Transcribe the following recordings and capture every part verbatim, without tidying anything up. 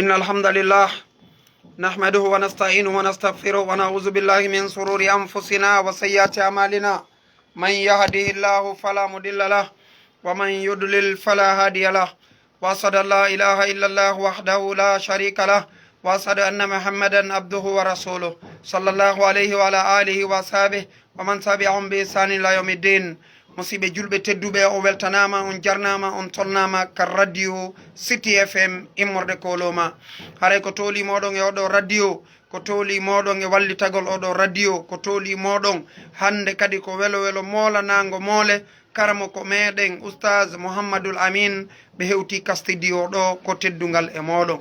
إن الحمد لله نحمده ونستعينه ونستغفره ونعوذ بالله من شرور أنفسنا وسيئات أعمالنا. من يهده الله فلا مضل له ومن يضلل فلا هادي له. وأشهد أن لا إله إلا الله وحده لا شريك له وأشهد أن محمدا عبده ورسوله صلى الله عليه وعلى آله وأصحابه ومن تبعهم بإحسان إلى يوم الدين. Musiɓɓe julɓe tedduɓe, o weltanaama, on jarnaama, on tolnaama ka radio City F M immorde Koloma. Haray ko tooli mooɗon e oɗo radio, ko tooli mooɗon e wallitagol oɗo radio, ko tooli mooɗon hannde kadi ko welo welo moolanaango moole karamoko meɗen Oustaz Mouhammadoul Amine. Ɓe hewti ka studio ɗo ko teddungal e mooɗon.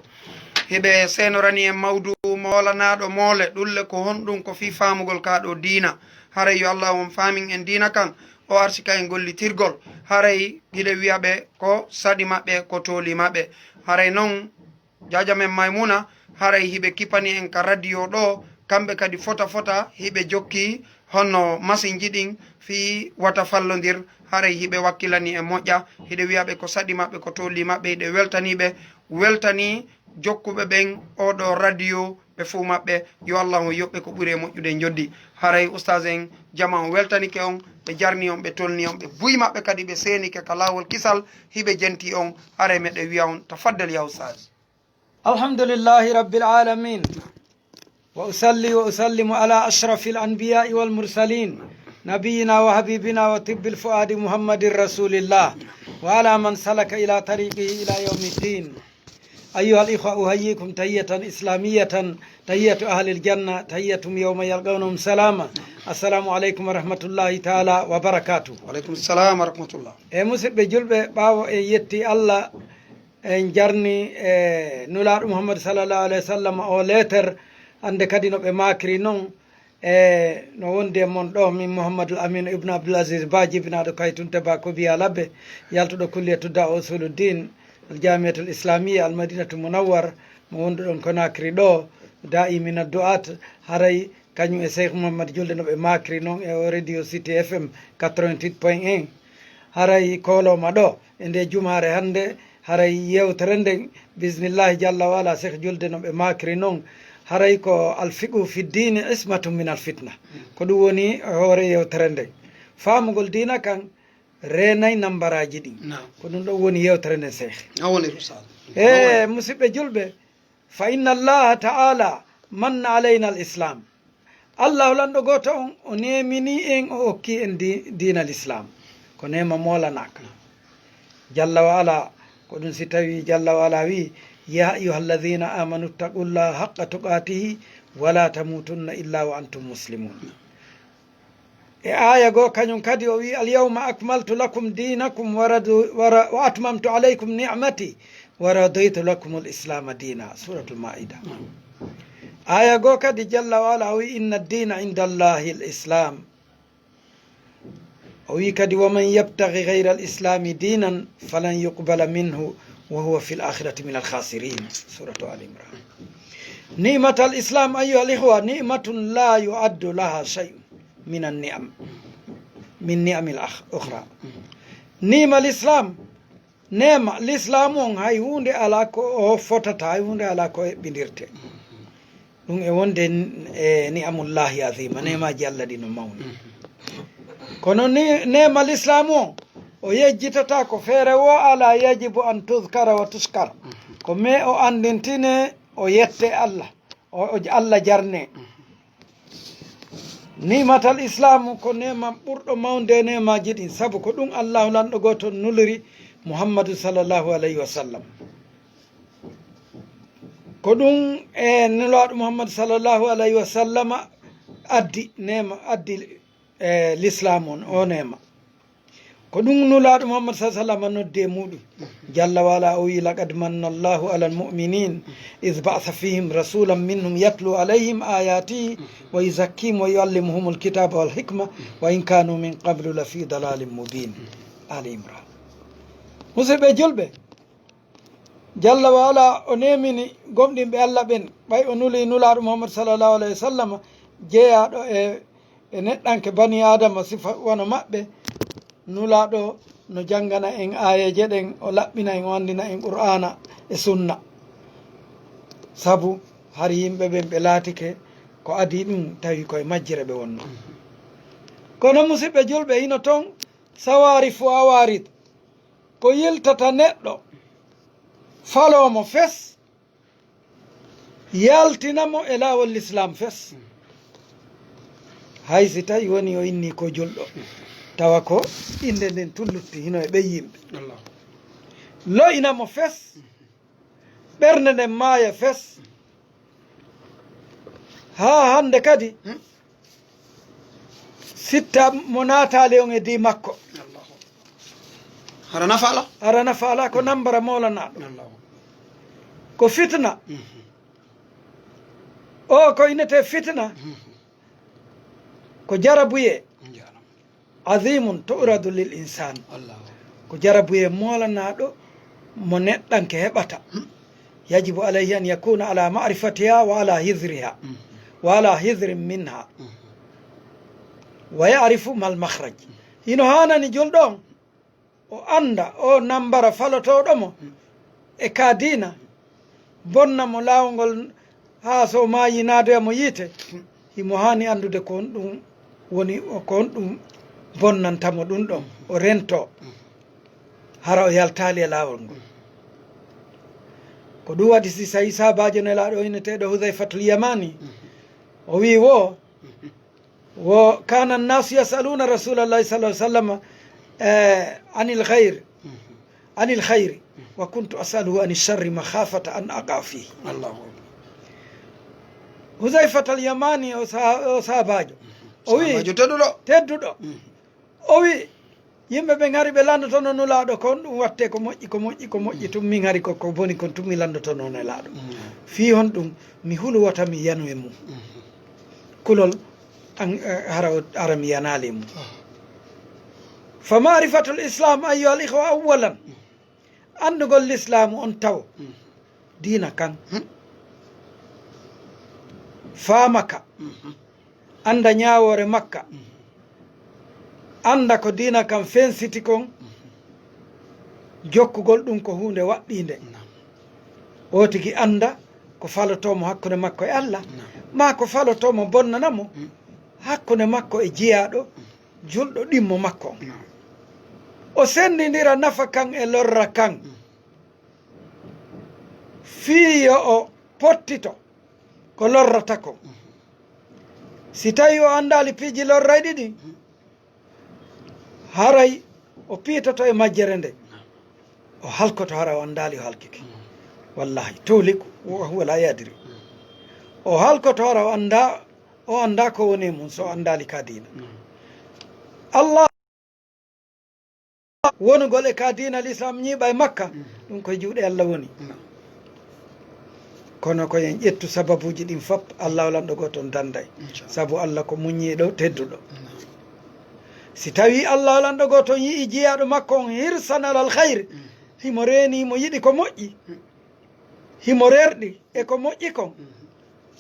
Hiɓe seenorani en mawdu moolanaaɗo moole, ɗulle ko honɗum ko fii faamugol kaa ɗo diina. Haray yo Allah on faamin en diina kan, o arsika en gollitirgol. Haray hiɗe wi'a ɓe ko saɗi maɓɓe, ko tooli maɓɓe. Haray non, jaaja men Maymuna, haray hiɓe kipani en ka radio ɗo, kamɓe kadi fota fota hiɓe jokki honno masinji ɗin fii wata fallondir, haray hiɓe wakkilani e moƴƴa. Hiɗe wi'a ɓe ko saɗi maɓɓe, ko tooli maɓɓe, hiɗe weltani ɓe, weltani jokkuɓe ɓen oɗo radio, ɓe fuu maɓɓe, yo Allah on yoɓɓe ko ɓuri e moƴƴude njoddi. Haray Oustaz en, jama on weltanike on, ɓe jarni on, ɓe tolni on, ɓe buy maɓɓe kadi ɓe seenike ka laawol kisal, hiɓe jenti on, haray meɗe wi'a on, tafaddal ya Oustaz. الحمد لله رب العالمين. وأصلي وأسلم على أشرف الأنبياء والمرسلين، نبينا وحبيبنا وطب الفؤاد محمد رسول الله، وعلى من سلك إلى طريقه إلى يوم الدين. أيها الإخوة، أحييكم تحية إسلامية، تحية أهل الجنة، تحيتهم يوم يلقونهم سلامة. السلام عليكم ورحمة الله تعالى وبركاته. Wa aleykum salam wa rahmatullah. E musiɓɓe julɓe, ɓaawo en yetti Allah, en jarni e Nulaaɗo Muhammadu sallallahu alayhi wa sallam o leeter, hannde kadi no ɓe maakri non. E no wondi e mon ɗo, min Muhammadul Aminu Ibnu Abdul Aziz Ba, jibinaaɗo Kaytunte Ba, Kobiya Labbe, yaltuɗo kulliyatu da'wa usuluddin, al Jamiatul Islamiyya, al Madinatul Munawwar, mo wonduɗon Conakry ɗo, da'i min addu'at, haray kañum e Cheikh Mouhammad Julde no ɓe maakri non e o radio City F M quatre-vingt-huit point un. Haray kooloma ɗo e nde jumaare hannde, haray yewtere nden, bismillahi jalla wa ala, Cheikh Julde no ɓe maakri non, haray ko al fiqhu fi diini ismatun min al fitna. Ko ɗum woni hoore yewtere nden. Faamugol diina kan reenay nambaraaji ɗin. Naam. Ko ɗum ɗon woni yewtere nden, Cheikh. A woni Oustaz. E musiɓɓe julɓe, fa inna Allaha ta'ala manna alayna al islam. Allah lanɗo gooto on, o neemini en, o okki en di-, diina l'islam. Ko neema moolanaaka. Jalla wa ala, ko ɗum si tawi Jalla wa ala wi, ya ayyuha alladhina amanu ittaqullaha haqqa tuqatihi wala tamutunna illa wa antum muslimun. E aaya goo kañum kadi o wi, al yawma akmaltu lakum dinakum wa radu-, wa ra-, wa atmamtu alaykum ni'mati wa raditu lakum al islama dina. Suratul Maida. Aaya goo kadi Jalla wa ala o wi, inna ad-dina inda Allahi al islam. O wi kadi, wa man yabtaghi ghayra al islami dinan falan yuqbala minhu wa huwa fi al akhirati min al khasirin. Suratu Ali Imran. Ni'mat al islam, ayyuha al ikhwa, ni'matun la yu'addu laha shay'un min an ni'am, min ni'am al akh-, ukhra. Ni'ma al islam, neema lislaamu on, hay huunde alaa ko o fotata, hay huunde alaa ko eɓɓindirte. Ɗum e wonde e ni'amullahi azima, neemaaji Allah ɗi no mawni. Kono ni neema lislaamu on, o yejjitata ko feere wo alaa, yajibu an tuzkara wa tuskar. Ko mais o anndintine, o yette Allah, o, o Allah jarne. Ni'matal islaamu ko neema ɓurɗo mawnude e neemaaji ɗin, sabu ko ɗum Allaahu lanɗo gooto nuliri Muhammadu sallallahu alayhi wa sallam. Ko ɗum e Nulaaɗo Muhammadu sallallahu alayhi wa sallama addi neema, addi e lislaamu on, o neema. Ko ɗum Nulaaɗo Muhammad sallallahu alayhi wa sallam noddi e muɗum. Jalla wa ala o wi, laqad manna Allahu ala almu'minin iz ba'atha fihim rasulan minhum yatlu alayhim ayatihi wa yuzakkihim wa yuallimuhumul kitaba wal hikma wa in kanu min qablu la fi dalalin mubin. Ali Imran. Musidɓe julɓe, Jalla wa ala o neemini gomɗinɓe Allah ɓen, ɓay o nuli Nulaaɗo Muhammad sallallahu alayhi wa sallam jeyaaɗo e, e neɗɗanke bani Aadama sifa wano maɓɓe. Nulaaɗo no janngana en aayeeje ɗen, o laɓɓina en, o anndina en Qur'aana e Sunna. Sabu hari yimɓe ɓen ɓe laatike ko adii ɗum, tawi koye majjere ɓe wonno. Kono musidɓe julɓe, hino toon sawaarifu awaarid, ko yiltata neɗɗo, faloo mo fes, yaltina mo e laawol lislaam fes. Hay si tawi woni o inni ko julɗo, tawa ko innde nden tun lutti, hino e ɓen yimɓe. Lo'ina mo fes, ɓernde nden maaya fes. Haa hannde kadi, sitta mo naataali on e di makko. Hara nafa ala? Hara nafa ala, ko nambara moolanaaɗo. Ko fitna. O ko innetee fitna. Ko jarabuyee. Azimun tu'radu lil insan. Ko jarabuyee moolanaaɗo mo neɗɗanke heɓata. Yajibu alayhi an yakuna ala ma'rifatiha wa ala hidriha, wa ala hidrin minha, wa ya'rifu mal makhraj. Hino haanani julɗo on o annda o nambara falotooɗo mo e ka diina, bonna mo laawol ngol, haa so maayi naadoya mo yiite, himo haani anndude ko honɗum woni, ko honɗum bonnanta mo ɗum ɗon, o rentoo, hara o yaltaali e laawol ngol. Ko ɗum waɗi si tawi sahaabaajo Nelaaɗo o inneteeɗo Hudayfatul Yamani, o wi'i wo, Wo kana annasu yasaluna rasulallahi sallallahu alaihi wasallam, eh, anil khair, anil khairi, wa kuntu asaluhu ani sharri makhafata an aqa fihi. Allahu akbar. Huzaifatal Yamani o sa-, o sahabajo. O wi, sahabajo tedduɗo. Tedduɗo. O wi, yimɓe ɓen hari ɓe landotono Nulaaɗo kon, ɗum watte ko moƴƴi, ko moƴƴi, ko moƴƴi, tun min hari ko, ko boni kon, tun mi landotono Nelaaɗo. Fii honɗum? Mi hulu wota mi yanu e mum. Kulol an, eh, hara o, hara mi yanaali e mum. Fa ma'rifatul Islam, ayyuhal ikhwa, awwalan. Anndugol Lislaamu on taw, diina kan. Faama ka. Annda ñaawoore makka. Annda ko diina kan fensiti kon. Jokkugol ɗum ko huunde waɗɗiinde. O tigi annda ko falotoo mo hakkunde makko e Allah, maa ko falotoo mo bonnana mo hakkunde makko e jiyaaɗo julɗo ɗimmo makko on. O senndindira nafa kan e lorra kan. Fii yo o pottito ko lorrata kon. Si tawii o anndaali piiji lorrayɗi ɗin, haray o piitoto e majjere nde, o halkoto, hara o anndaali, o halkike. Wallahi, tuhliku wa huwa la yadri. O halkoto, hara o anndaa, o anndaa ko woni e mum, so o anndaali ka diina. Allah wonugol e ka diina Lislaam ñiiɓa e makka, ɗum koye juuɗe Allah woni. Kono ko en ƴettu sababuuji ɗin fop, Allah o lanɗo gooto on danday. Inchallah. Sabu Allah ko muññiiɗo, tedduɗo. Si tawii Allah o lanɗo gooto on yi'ii jiyaaɗo makko on hirsan alal khayr, himo reeni, himo yiɗi ko moƴƴi, himo rerɗi e ko moƴƴi kon,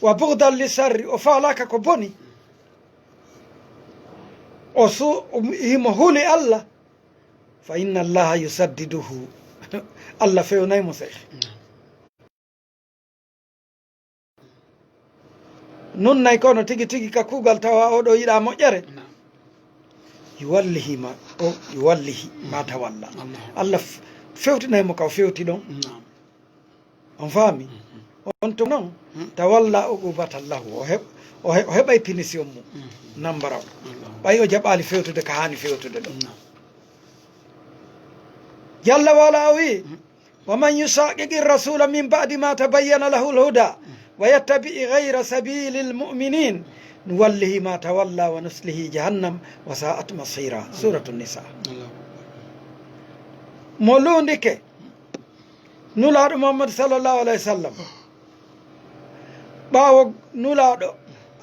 wa bughdan li sharri, o faalaaka ko boni, o su-, himo huli Allah, fa inna Allaha yusaddiduhu. Allah fewnay mo sey. Nunnay kono tigi tigi ka kuugal tawa oɗo yiɗa moƴƴere. Yuwallihi ma, o yuwallihi ma tawalla. Allah. Allah f-, fewtinay mo ka o fewti ɗon. On faami? On tuma noon, tawalla uqubatan lahu. O heɓ-, o he-, o heɓay punition mum. Nambaraw. Ɓay o jaɓaali fewtude ka haani fewtude ɗon. Jalla wa ala o wi'i, "Wa man yushaqiqi rasula min ba'di ma tabayyana lahu al-huda wa yattabi' ghayra sabili al-mu'minin nuwallihi ma tawalla wa nuslihi jahannam wa sa'at masira." Suratu Nisa. Mo luundike Nulaaɗo Muhammad sallallahu alayhi wa sallam, ɓaawo Nulaaɗo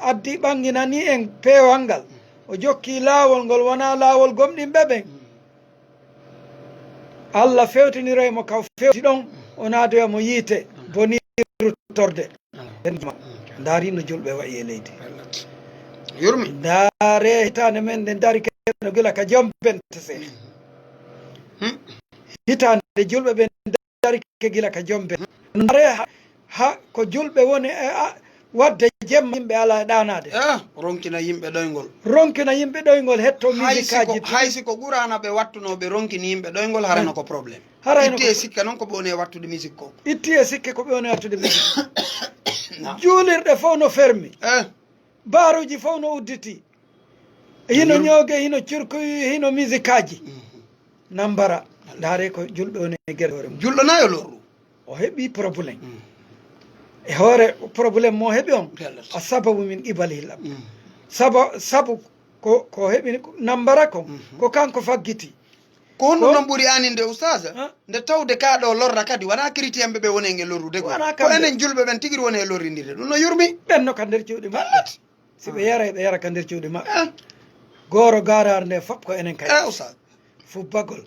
addi ɓanginani en peewal ngal, o jokki laawol ngol wonaa laawol gomɗinɓe ɓen. Allah fewtiniroy mo ka o fewti ɗon, o naadoya mo yiite boniiru torde. Ndaari no julɓe wa'i e leydi. Yurmi. Ndaare hitaande men nde darike no gila ka jombente se. Hitaande julɓe ɓen darike gila ka jombe. Ndaare ha-, Ha ko julɓe woni e a- waɗde jemma, yimɓe alaa e ɗaanaade. Eh, ronkina yimɓe ɗoyngol. Ronkina yimɓe ɗoyngol, hetto hay si ko, misikaji. Hay si ko qur'aana ɓe wattunoo, ɓe ronkini yimɓe ɗoyngol, harayno ko problème. Harayno itti e ko sikke noon ko ɓe woni e wattude musique ko. Itti e sikke ko ɓe woni e wattude musique. Juulirɗe fof no fermi. Eh. Baaruuji fof no udditi. Hino ñooge, hino curkuy, hino misikaji. Nambara. Ndaare ko julɓe woni e gere hoore mum. Julɗo na yo lorru. O heɓi problème. E hoore problème mo heɓi on, a sababu min qibalihi lam. Saba-, sabu ko, ko heɓi nambara ko, ko kanko faggiti. Ko honɗum noon ɓuri aaninde, Oustaz? Nde tawde kaa ɗo lorra kadi, wonaa chrétien ɓe ɓe woni e nge lorrude ko. Ko enen julɓe ɓen tigi woni e lorrindirde. Ɗum no yurmi. Ɓen no ka nder cuuɗi maɓɓe. Si ɓe yara, ɓe yara ka nder cuuɗi maɓɓe. Gooro gaaraare nde fof ko enen kadi. Eh, Oustaz. Fubbagol.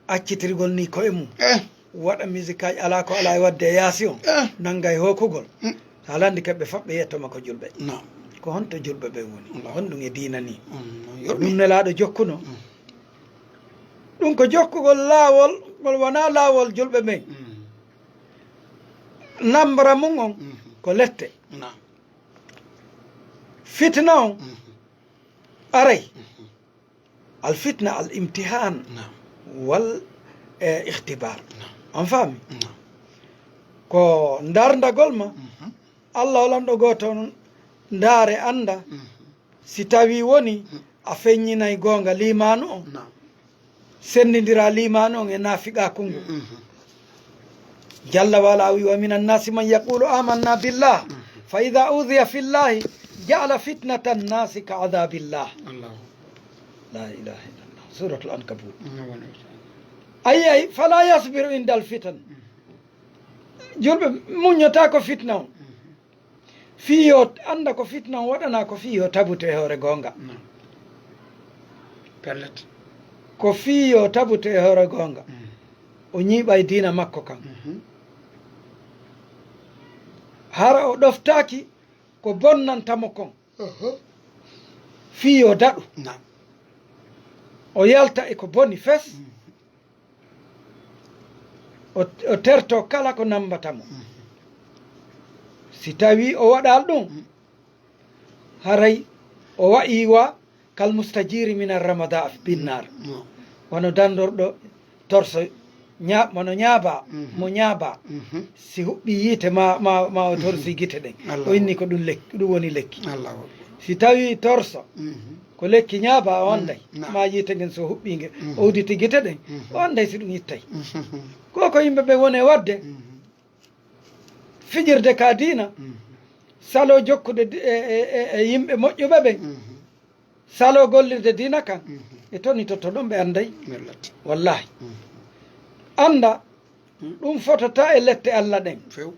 Accitirgol ni koye mum. Eh. Waɗa misikaji alaa ko alaa e waɗde e yaasi on. Eh. Nannga e hookugol. Sa landi kamɓe fof ɓe yetto ma ko julɓe. Naam. Ko honto julɓe ɓe woni? Naam. Honɗum e diina ni? Mm, no yurmi. Ɗum nelaaɗo jokkuno. Ɗum ko jokkugol laawol, ngol wonaa laawol julɓe ɓen. Nambara mum on ko lette. Naam. Fitina on aray. Al fitna al imtihan wal, eh, ikhtibar. On faami? Ko ndarndagol ma. Allah o lanɗo gooto on, ndaare, annda si tawi woni a feññinay goonga liimaanu on. Senndindira liimaanu on e naafiqaaku ngu. Jalla wa ala wi, "Wa minan nasi man yaqulu amanna billah, fa idha udhiya fillahi ja'ala fitnatan nasi ka adhabillah." Allahu. La ilaha illallah. Suratul Ankabut. Ayi, ayi, fala yasbiru indal fitan. Julɓe muññotaa ko fitna on. Fii yo annda ko fitna on waɗanaa ko fii yo tabute e hoore goonga. Pellet. Ko fii yo tabute e hoore goonga. O ñiiɓa e diina makko kan. Hara o ɗoftaaki ko bonnanta mo kon. Fii yo daɗu. Naam. O yalta e ko boni fes. O, o terto kala ko nambata mo. Si tawi o waɗal ɗum, haray o wa'i wa kal mustajiri min arramada binnar. Wano dandorɗo torso ña-, wano ñaaba, mo ñaaba. Si huɓɓi yiite ma, ma, ma o torsi gite ɗen. O inni ko ɗum lekki, ɗum woni lekki. Si tawi torso, ko lekki ñaaba, o annday. Ma yiite ngen so huɓɓi nge, o uditi gite ɗen, o annday si ɗum ittay. Ko ko yimɓe ɓe woni e waɗde. Fijirde ka diina, salo jokkude di-, e, e, e, e yimɓe moƴƴuɓe ɓen. Salo gollirde diina kan. E toni to, to ɗon ɓe annday. Wallahi. Annda, ɗum fotata e lette Allah ɗen. Few.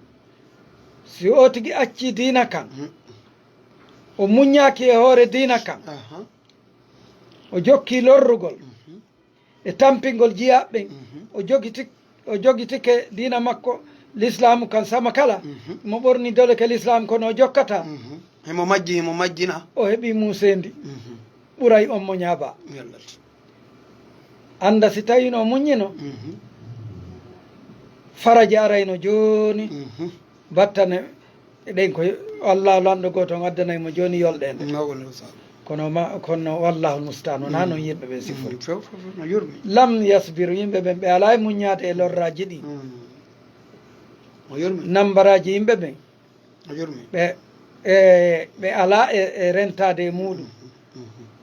Si o tigi acci diina kan, o muññaaki e hoore diina kan, o jokki lorrugol e tampingol jiyaaɓe ɓen, o jogiti-, o jogitike diina makko, lislaamu kan sama kala, mo ɓorni dole ke lislaamu kono o jokkata. Himo majji, himo majjina. O heɓi muuseendi. Ɓuray on mo ñaaba. Annda si tawino o muññino, faraji arayno jooni. Battane ɗen ko Allah lanɗo gooto on addanay mo jooni yolɗeende. Kono ma, kono wallahul mustaan, wonaa noon yimɓe ɓen sifori. Lam yasbiru, yimɓe ɓen ɓe alaa e muññaade e lorraaji ɗi. Nambaraaji yimɓe ɓen. Ɓe, e, ɓe alaa e, e rentaade e muuɗum.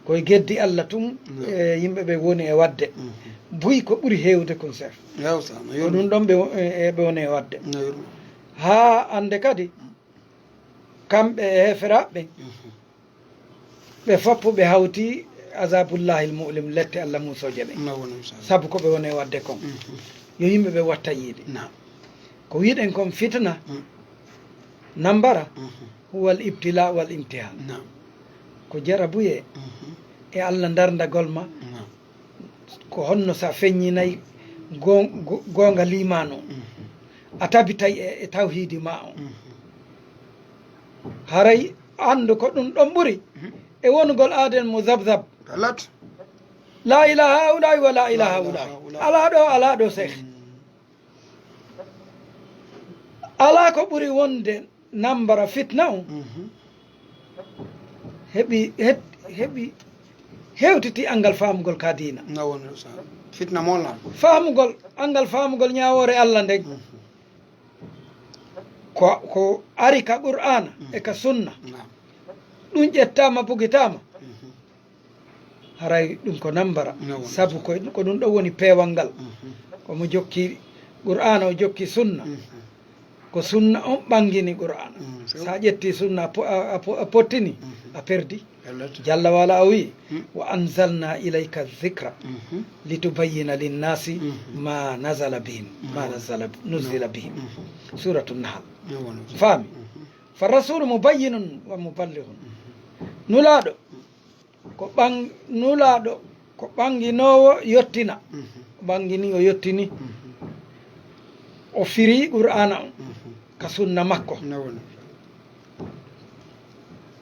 Koye geddi Allah tun, e, yimɓe ɓe woni e waɗde. Buy ko ɓuri heewde kon, chef. Ko ɗum ɗon ɓe wo-, e, e, ɓe woni e waɗde. Haa annde kadi, kamɓe e heeferaaɓe ɓen, ɓe foppu ɓe hawti azabullahil mu'lim, lette Allah muusooje ɗen. Sabu ko ɓe woni e waɗde kon. Yo yimɓe ɓe watta yiide. Ko wiɗen kon fitna, nambara, huwal ibtila wal imtihan. Ko jarabuyee e Allah ndarndagol ma. Ko honno sa feññinay goo-, go-, goonga liimaanu on, a tabitay e, e tawhiidi ma on. Haray anndu ko ɗum ɗon ɓuri e wonugol aaden muzabzab. La ilaha haula'i wa la ilaha haula'i. Alaa ɗo, alaa ɗo, seeh. Alaa ko ɓuri wonde nambara fitna on, heɓi, heɓ-, heɓi hewtiti anngal faamugol ka diina. Fitna mo lan? Faamugol, anngal faamugol ñaawoore Allah nden. Ko, ko ari ka Qur'aana e ka sunna. Ɗum ƴettaama, bugitaama. Haray ɗum ko nambara. Sabu ko, ko ɗum ɗon woni peewal ngal. Ko mo jokki Qur'aana, o jokki sunna. Ko sunna on ɓangini Qur'aana. Sa ƴetti sunna a po-, a, a po-, a pottini, a perdi. Jalla wa ala o wi, "Wa anzalna ilayka dhikra litubayyina linnasi ma nazala bihim, ma nazala, nuzila bihim." Suratu Nahl. Faami? "Fa rasulu mubayyinun wa muballighun." Nulaaɗo ko ɓang-, Nulaaɗo ko ɓanginoowo yottina. O ɓangini, o yottini. O firi Qur'aana on ka sunna makko.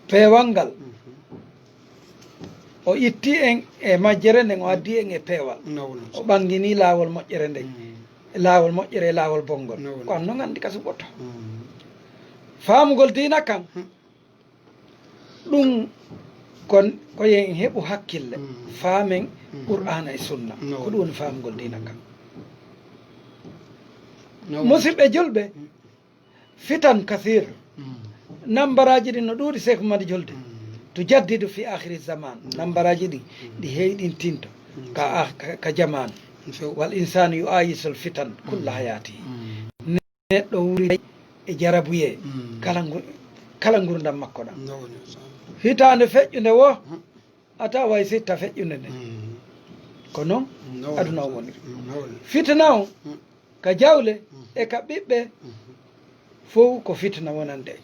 Peewal ngal. O itti en e majjere nden, o addi en e peewal. O ɓangini laawol moƴƴere nden. Laawol moƴƴere e laawol bonngol. Ko an non anndi ka suɓoto. Faamugol diina kan. Ɗum kon ko yen heɓu hakkille, faamen Qur'aana e sunna. Ko ɗum woni faamugol diina kan. Musidɓe julɓe, fitan kasiir. Nambaraaji ɗin no ɗuuɗi, Seeku Madi Julde. Tujaddidu fi aakhiri zaman. Nambaraaji ɗin, ɗi heyɗintinto ka, ah, ka, ka jamaanu. Wal insaanu yu'ayisul fitan kulla hayaati. Neɗɗo wuuri e jarabuyee kala ngu-, kala ngurdam makko ɗam. Hitaande feƴƴunde wo, a tawa way sitta feƴƴunde nde. Ko non aduna on woniri. Fitina on ka jawle e ka ɓiɓɓe, fow ko fitina wonande.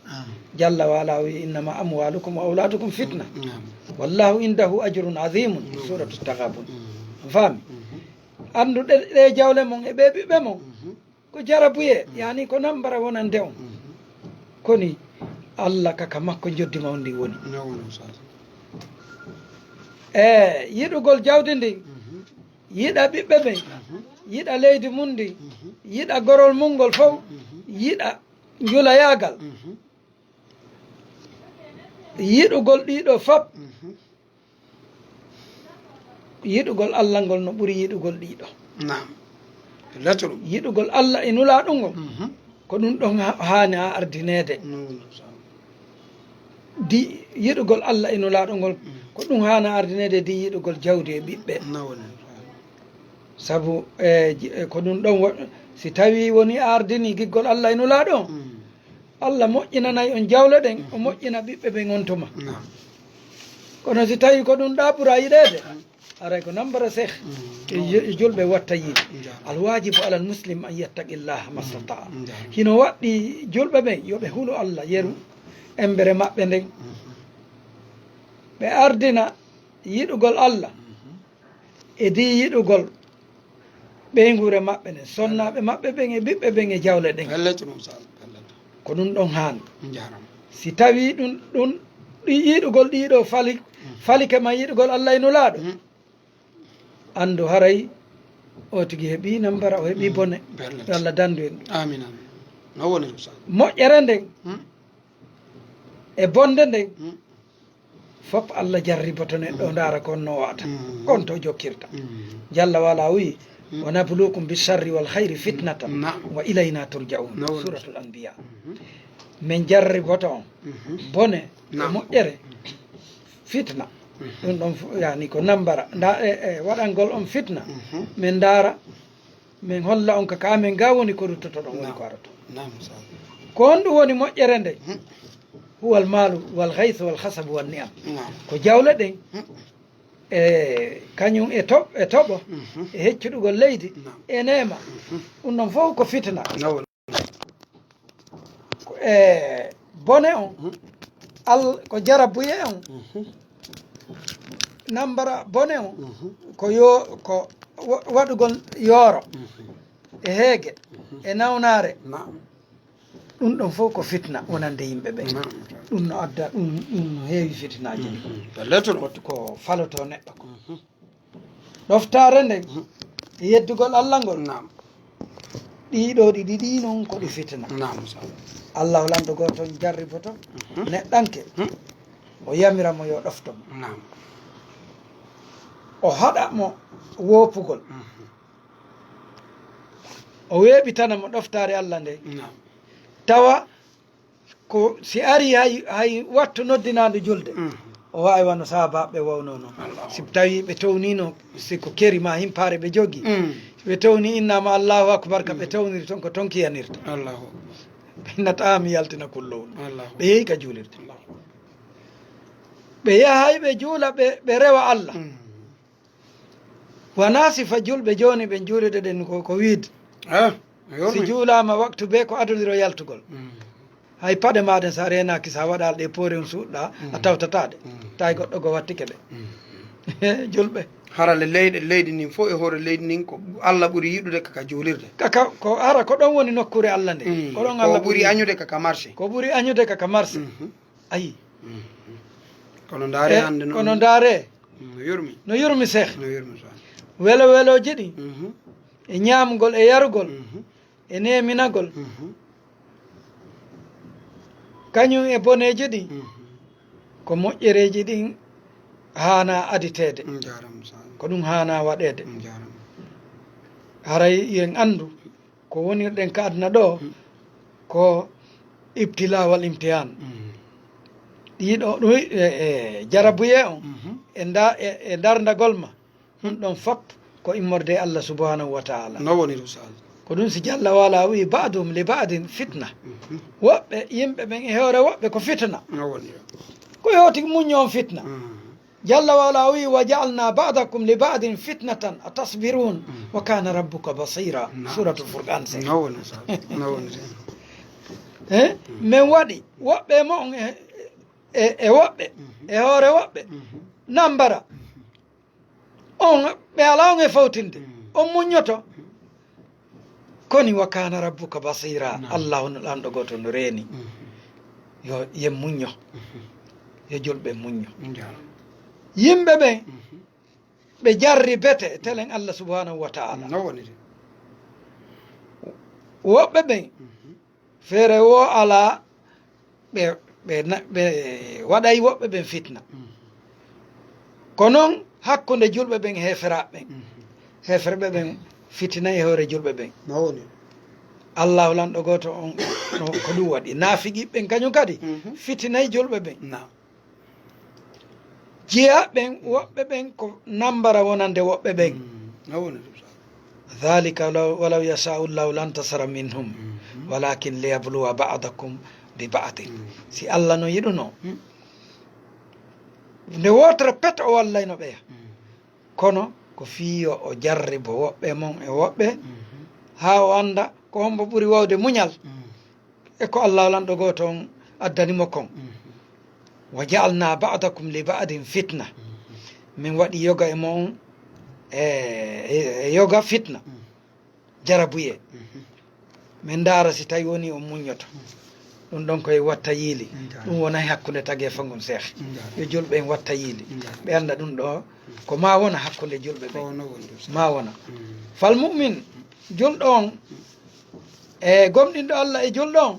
Jalla wa ala o wi, "Innama amwalukum wa awladukum fitna. Wallahu indahu ajrun azimun." Suratu Taghabun. Faami? Anndu ɗe, ɗe jawle mon e ɓe ɓiɓɓe mon. Ko jarabuyee, yani ko nambara wonande on. Koni Allah ka, ka makko njoddi ma on ndi woni. E yiɗugol jawdi ndin, yiɗa ɓiɓɓe ɓen, yiɗa leydi mun ndin, yiɗa gorol mun ngol fow, yiɗa njulayaagal. Yiɗugol ɗiɗo fop. Yiɗugol Allah ngol no ɓuri yiɗugol ɗiɗo. Naam. Latru. Yiɗugol Allah e Nulaaɗo ngol, ko ɗum ɗon ha-, haani a ardineede. Di yiɗugol Allah e Nulaaɗo ngol, ko ɗum haani a ardineede di yiɗugol jawdi e ɓiɓɓe. Sabu, e, ji-, e, ko ɗum ɗon wo-, si tawi woni a ardini giggol Allah e Nulaaɗo on, Allah moƴƴinanay on jawle ɗen, o moƴƴina ɓiɓɓe ɓen on tuma. Naam. Kono si tawi ko ɗum ɗa ɓura yiɗeede, aray ko nambara seh. E ju-, e julɓe watta yiide. Alwajibu alal muslim an yattaqillaha mastata'a. Hino waɗɗi julɓe ɓen yo ɓe hulu Allah yeru embere maɓɓe nden. Ɓe ardina yiɗugol Allah e di yiɗugol ɓeynguure maɓɓe nden, sonnaaɓe maɓɓe ɓen e ɓiɓɓe ɓen e jawle ɗen. Pellet, ɗum sal, pellet. Ko ɗum ɗon haani. Njaram. Si tawii ɗum, ɗum, ɗi yiɗugol ɗiɗo fali-, falike ma yiɗugol Allah e Nulaaɗo, anndu haray o tigi heɓii nambara, o heɓii bone. Pellet. Yo Allah danndu en ɗum. Amin, amin. No woni ɗum sal. Moƴƴere nden e bonde nden, fop Allah jarriboto neɗɗo, o ndaara ko honno o wa'ata. On to jokkirta. Jalla wa ala o wi, "Wa nabluukum bi sharri wal khayri fitnatan wa ilayna turja'un." Suratul Anbiya. Min jarriboto on bone e moƴƴere fitna. Ɗum ɗon fu-, yani ko nambara. Nda e, e waɗangol on fitna. Min ndaara min holla on ka, ka amen ga woni ko ruttotoɗon, woni ko aroto. Naam, sa- Ko honɗum woni moƴƴere nden? Huwal maalu wal ghaythu wal khasabu wan ni'am. Naam. Ko jawle ɗen, e kañum e to-, e toɓo, e heccuɗugol leydi, e neema. Ɗum ɗon fof ko fitna. Nawol. Ko e bone on, al-, ko jarabuye on. Nambara bone on, ko yo, ko wa-, waɗugol yooro, e heege, e nawnaare. Naam. Ɗum ɗon fof ko fitna wonande yimɓe ɓe. Naam. Ɗum no adda, ɗum, ɗum no heewi fitnaaji ɗi. Ko lettre. Ko, ko faloto neɗɗo ko. Ɗoftaare nden, e yeddugol Allah ngol. Naam. Ɗiɗo ɗi ɗiɗi noon ko ɗi fitina. Naam, sa- Allahu lanɗo gooto on jarriboto neɗɗanke. O yamira mo yo ɗofto mo. Naam. O haɗa mo woopugol. O weeɓitana mo ɗoftaare Allah nde. Naam. Tawa ko si ari hay, hay wattu noddinaandu julde, o waawi wano sahaabaaɓe ɓe wawnoo noon. Si tawi ɓe towniino, si ko keri ma himpaare ɓe jogi, ɓe towni innaama Allahu akbar, ka ɓe towniri toon ko toon kiyanirta. Ɓe innata mi yaltina kullowol. Ɓe yehi ka juulirde. Ɓe yahay ɓe juula, ɓe, ɓe rewa Allah. Wonaa sifa julɓe jooni ɓen juulude ɗen ko, ko wiide. Si juulaama waktu bee ko adodiro yaltugol. Hay paɗe maaɗen so a reenaaki, so a waɗaali ɗe poore on suuɗɗa, a tawtataa ɗe. Tawi goɗɗo goo wattike ɗe. Julɓe. Hara le leyɗe, leydi ndin fof e hoore leydi ndin ko Allah ɓuri yiɗude ka, ka juulirde. Ka, ka, ko hara ko ɗon woni nokkuure Allah nde. Ko ɗon Allah ɓuri añude ka, ka marché. Ko ɓuri añude ka, ka marché. Ayi. Kono ndaare hannde noon. Kono ndaare. No yurmi. No yurmi, Seex. No yurmi, Seex. Welo welooji ɗi. E ñaamgol e yarugol. E neeminagol. Kañum e boneeji ɗi. Ko moƴƴereeji ɗin haanaa aditeede. Ko ɗum haanaa waɗeede. Haray en anndu ko wonirɗen ka aduna ɗo, ko ibtilaa wal imtihaan. Ɗiɗo ɗum, e, e jarabuyee on, e nda-, e, e darndagol ma, ɗum ɗon fop ko immorde e Allah subhanahu wa ta'ala. No woni ɗum, Ustaaz? Ko ɗum si Jalla wa Ala wi'i, "Ba'duhum li ba'din fitna." Woɓɓe yimɓe ɓen e hoore woɓɓe ko fitna. No woni ɗum? Ko yo tigi muñño on fitna. Jalla wa Ala wi'i, "Wa ja'alna ba'dakum li ba'din fitnatan atasbirun wa kana rabbuka basira." Naam. Suratul Furqan, Seex. No woni, Ustaaz? No woni, Seex? Eh? Min waɗi woɓɓe e mo'on e, e, e woɓɓe, e hoore woɓɓe, nambara. On, ɓe alaa on e fawtinde. On muññoto. Koni wa kana rabbuka basira. Naam. Allahu no lanɗo gooto no reeni. Yo, yen muñño. Yo julɓe muñño. Yimɓe ɓen, ɓe jarribete e telen Allah subhanahu wa ta'ala. No woni de. Woɓɓe ɓen, feere woo alaa, ɓe, ɓe na-, ɓe waɗay woɓɓe ɓen fitna. Ko non hakkunde julɓe ɓen e heeferaaɓe ɓen. Heeferɓe ɓen fitinay e hoore julɓe ɓen. No woni. Allahu lanɗo gooto on, no, ko ɗum waɗi. Naafiqi ɓen kañum kadi fitinay julɓe ɓen. Naam. Jiyaaɓe ɓen, woɓɓe ɓen ko nambara wonande woɓɓe ɓen. Mm, no woni ɗum, sa- Dhalika law, walaw yasha'u Allahu lantasara minhum, walakin liyabluwa ba'dakum bi ba'din. Si Allah no yiɗuno, nde wootere pet o wallayno ɓeya. Kono ko fii yo o jarribo woɓɓe mon e woɓɓe, haa o annda ko hombo ɓuri wawde muñal. E ko Allah lanɗo gooto on addani mo kon. Wa ja'alna ba'dakum li ba'din fitna. Min waɗi yoga e mon e, e, e yoga fitna. Jarabuyee. Min ndaara si tawi woni on muññoto. Ɗum ɗon koye watta yiili. Ɗum wona e hakkunde tageefa ngun, Seex. Yo julɓe en watta yiili. Ɓe annda ɗum ɗo ko ma wona hakkunde julɓe ɓe. Ko no woni ɗum, Seex. Ma wona. Fal mu'min, julɗo on, e gomɗinɗo Allah e julɗo on,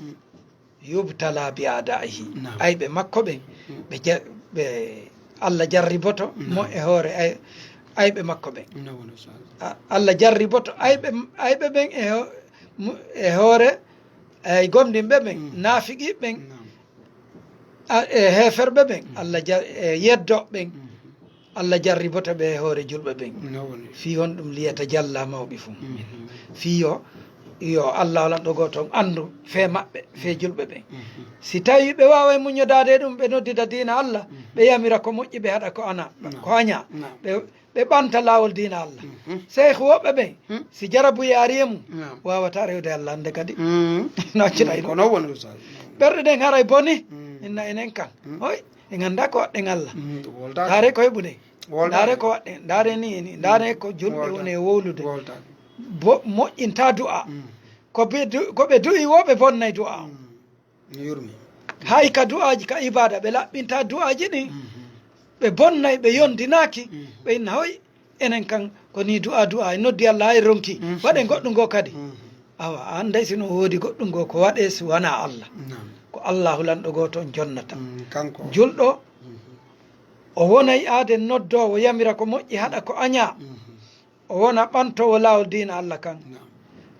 yubtala bi a'da'ihi. Naam. Ayɓe makko ɓen, ɓe ja-, ɓe Allah jarriboto mo e hoore ay-, ayɓe makko ɓen. No woni, Ustaaz. A-, Allah jarriboto ayɓe, ayɓe ɓen e ho-, mu-, e hoore ay gomɗinɓe ɓen, naafiqi ɓen, a-, e heeferɓe ɓen, Allah ja-, e yeddo ɓen. Allah jarriboto ɓe e hoore julɓe ɓen. No woni. Fii honɗum? Liyatajalla mawqifum. Fii yo, yo Allah lanɗo gooto on anndu fee maɓɓe, fee julɓe ɓen. Si tawi ɓe waaway muññodaade e ɗum, ɓe noddida diina Allah, ɓe yamira ko moƴƴi, ɓe haɗa ko ana, ko añaa. Ɓe, ɓe ɓanta laawol diina Allah. Seex woɓɓe ɓen, si jarabuyee ari e mum, waawataa rewde Allah hannde kadi. No accira e ɗum. Ko non woni, Ustaaz. Ɓerɗe ɗen haray boni. Inna enen kan. Hoy. En anndaa ko waɗɗen Allah. Ndaare ko heɓuɗen. Ndaare ko waɗɗen. Ndaare ni e ni. Ndaare ko julɓe woni e wowlude. Bo-, moƴƴinta du'a. Ko ɓe du-, ko ɓe du'i wo ɓe bonnay du'a on. Hay ka du'aaji, ka ibaada, ɓe laɓɓinta du'aaji ɗin. Ɓe bonnay, ɓe yondinaaki. Ɓe inna hoy, enen kan ko ni du'a, du'a, en noddi Allah, hay ronki. Waɗen goɗɗum goo kadi. Awa, a annday si no woodi goɗɗum goo ko waɗee si wanaa Allah. Naam. Ko Allaahu lanɗo gooto on jonnata. Mm, kanko. Julɗo, o wonay aaden noddoowo, yamira ko moƴƴi, haɗa ko añaa. Mhm. O wona ɓantoowo laawol diina Allah kan. Naam.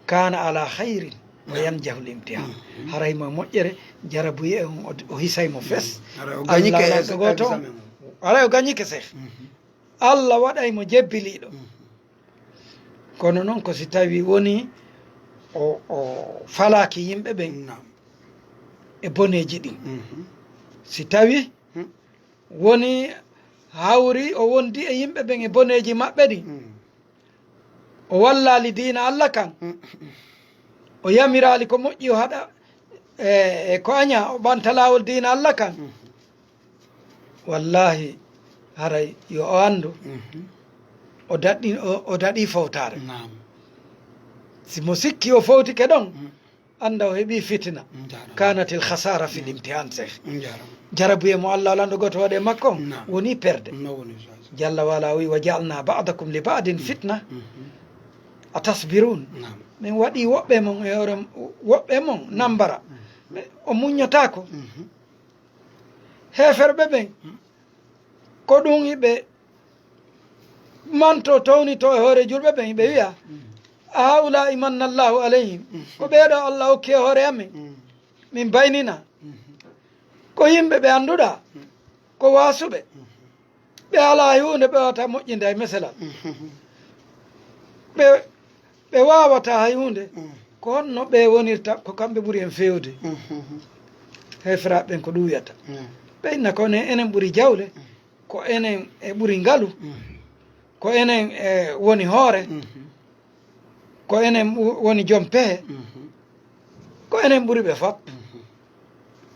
Kaana ala khayrin wa yanjahul imtihan. Mhm. Haray mo moƴƴere, jarabuye on o, o hisay mo fes. Mhm. Haray o gañike Allah e lanɗo gooto on. Examen on. Haray o gañike seh. Mhm. Allah waɗay mo jebbiliiɗo. Mhm. Kono noon ko si tawi woni o, o falaaki yimɓe ɓen. Naam. E boneeji ɗin. Mhm. Si tawi Hmm. woni hawri o wondi e yimɓe ɓen e boneeji maɓɓe ɗin. Hmm. O wallaali diina Allah kan. Hmm. O yamiraali ko moƴƴi o haɗa e, e ko añaa, o ɓanta laawol diina Allah kan. Hmm. Wallahi, haray yo o anndu, Mhm. o daɗi, o, o daɗi fowtaare. Naam. Si mo sikki o fowtike ɗon, Mm. annda o heɓi fitina. Njaaraama. Kanatil khasara fil imtihan, seh. Njaaraama. Jarabuye mo Allah lanɗo gooto waɗe makko on, Naam. woni perde. No woni, Ustaz. Jalla wala wi, "Wa ja'alna ba'dakum li ba'din fitna." Mhm. A tasbirun. Naam. Min waɗi woɓɓe mon e hoore, woɓɓe mon nambara. Mhm. Ɓe, o muññotaako. Mhm. Heeferɓe ɓen, ko ɗum iɓe manto, townito e hoore julɓe ɓen, iɓe wiya, "A haulaa'i manna Allahu alayhim, ko ɓeeɗo Allah okki e hoore amen, min baynina." Ko yimɓe ɓe annduɗaa, ko waasuɓe, ɓe alaa e huunde ɓe wawata moƴƴinde hay meselal. Ɓe, ɓe waawata hay huunde. Mm. Ko honno ɓe wonirta ko kamɓe ɓuri en feewde? Mhm. Heeferaaɓe ɓen ko ɗum wiyata. Mm. Ɓe inna ko enen, enen ɓuri jawle, Mm. ko enen e ɓuri ngalu, Mm. ko enen e woni hoore, Mhm. ko enen wo-, woni joom pehe, Mhm. ko enen ɓuri ɓe fop. Mhm.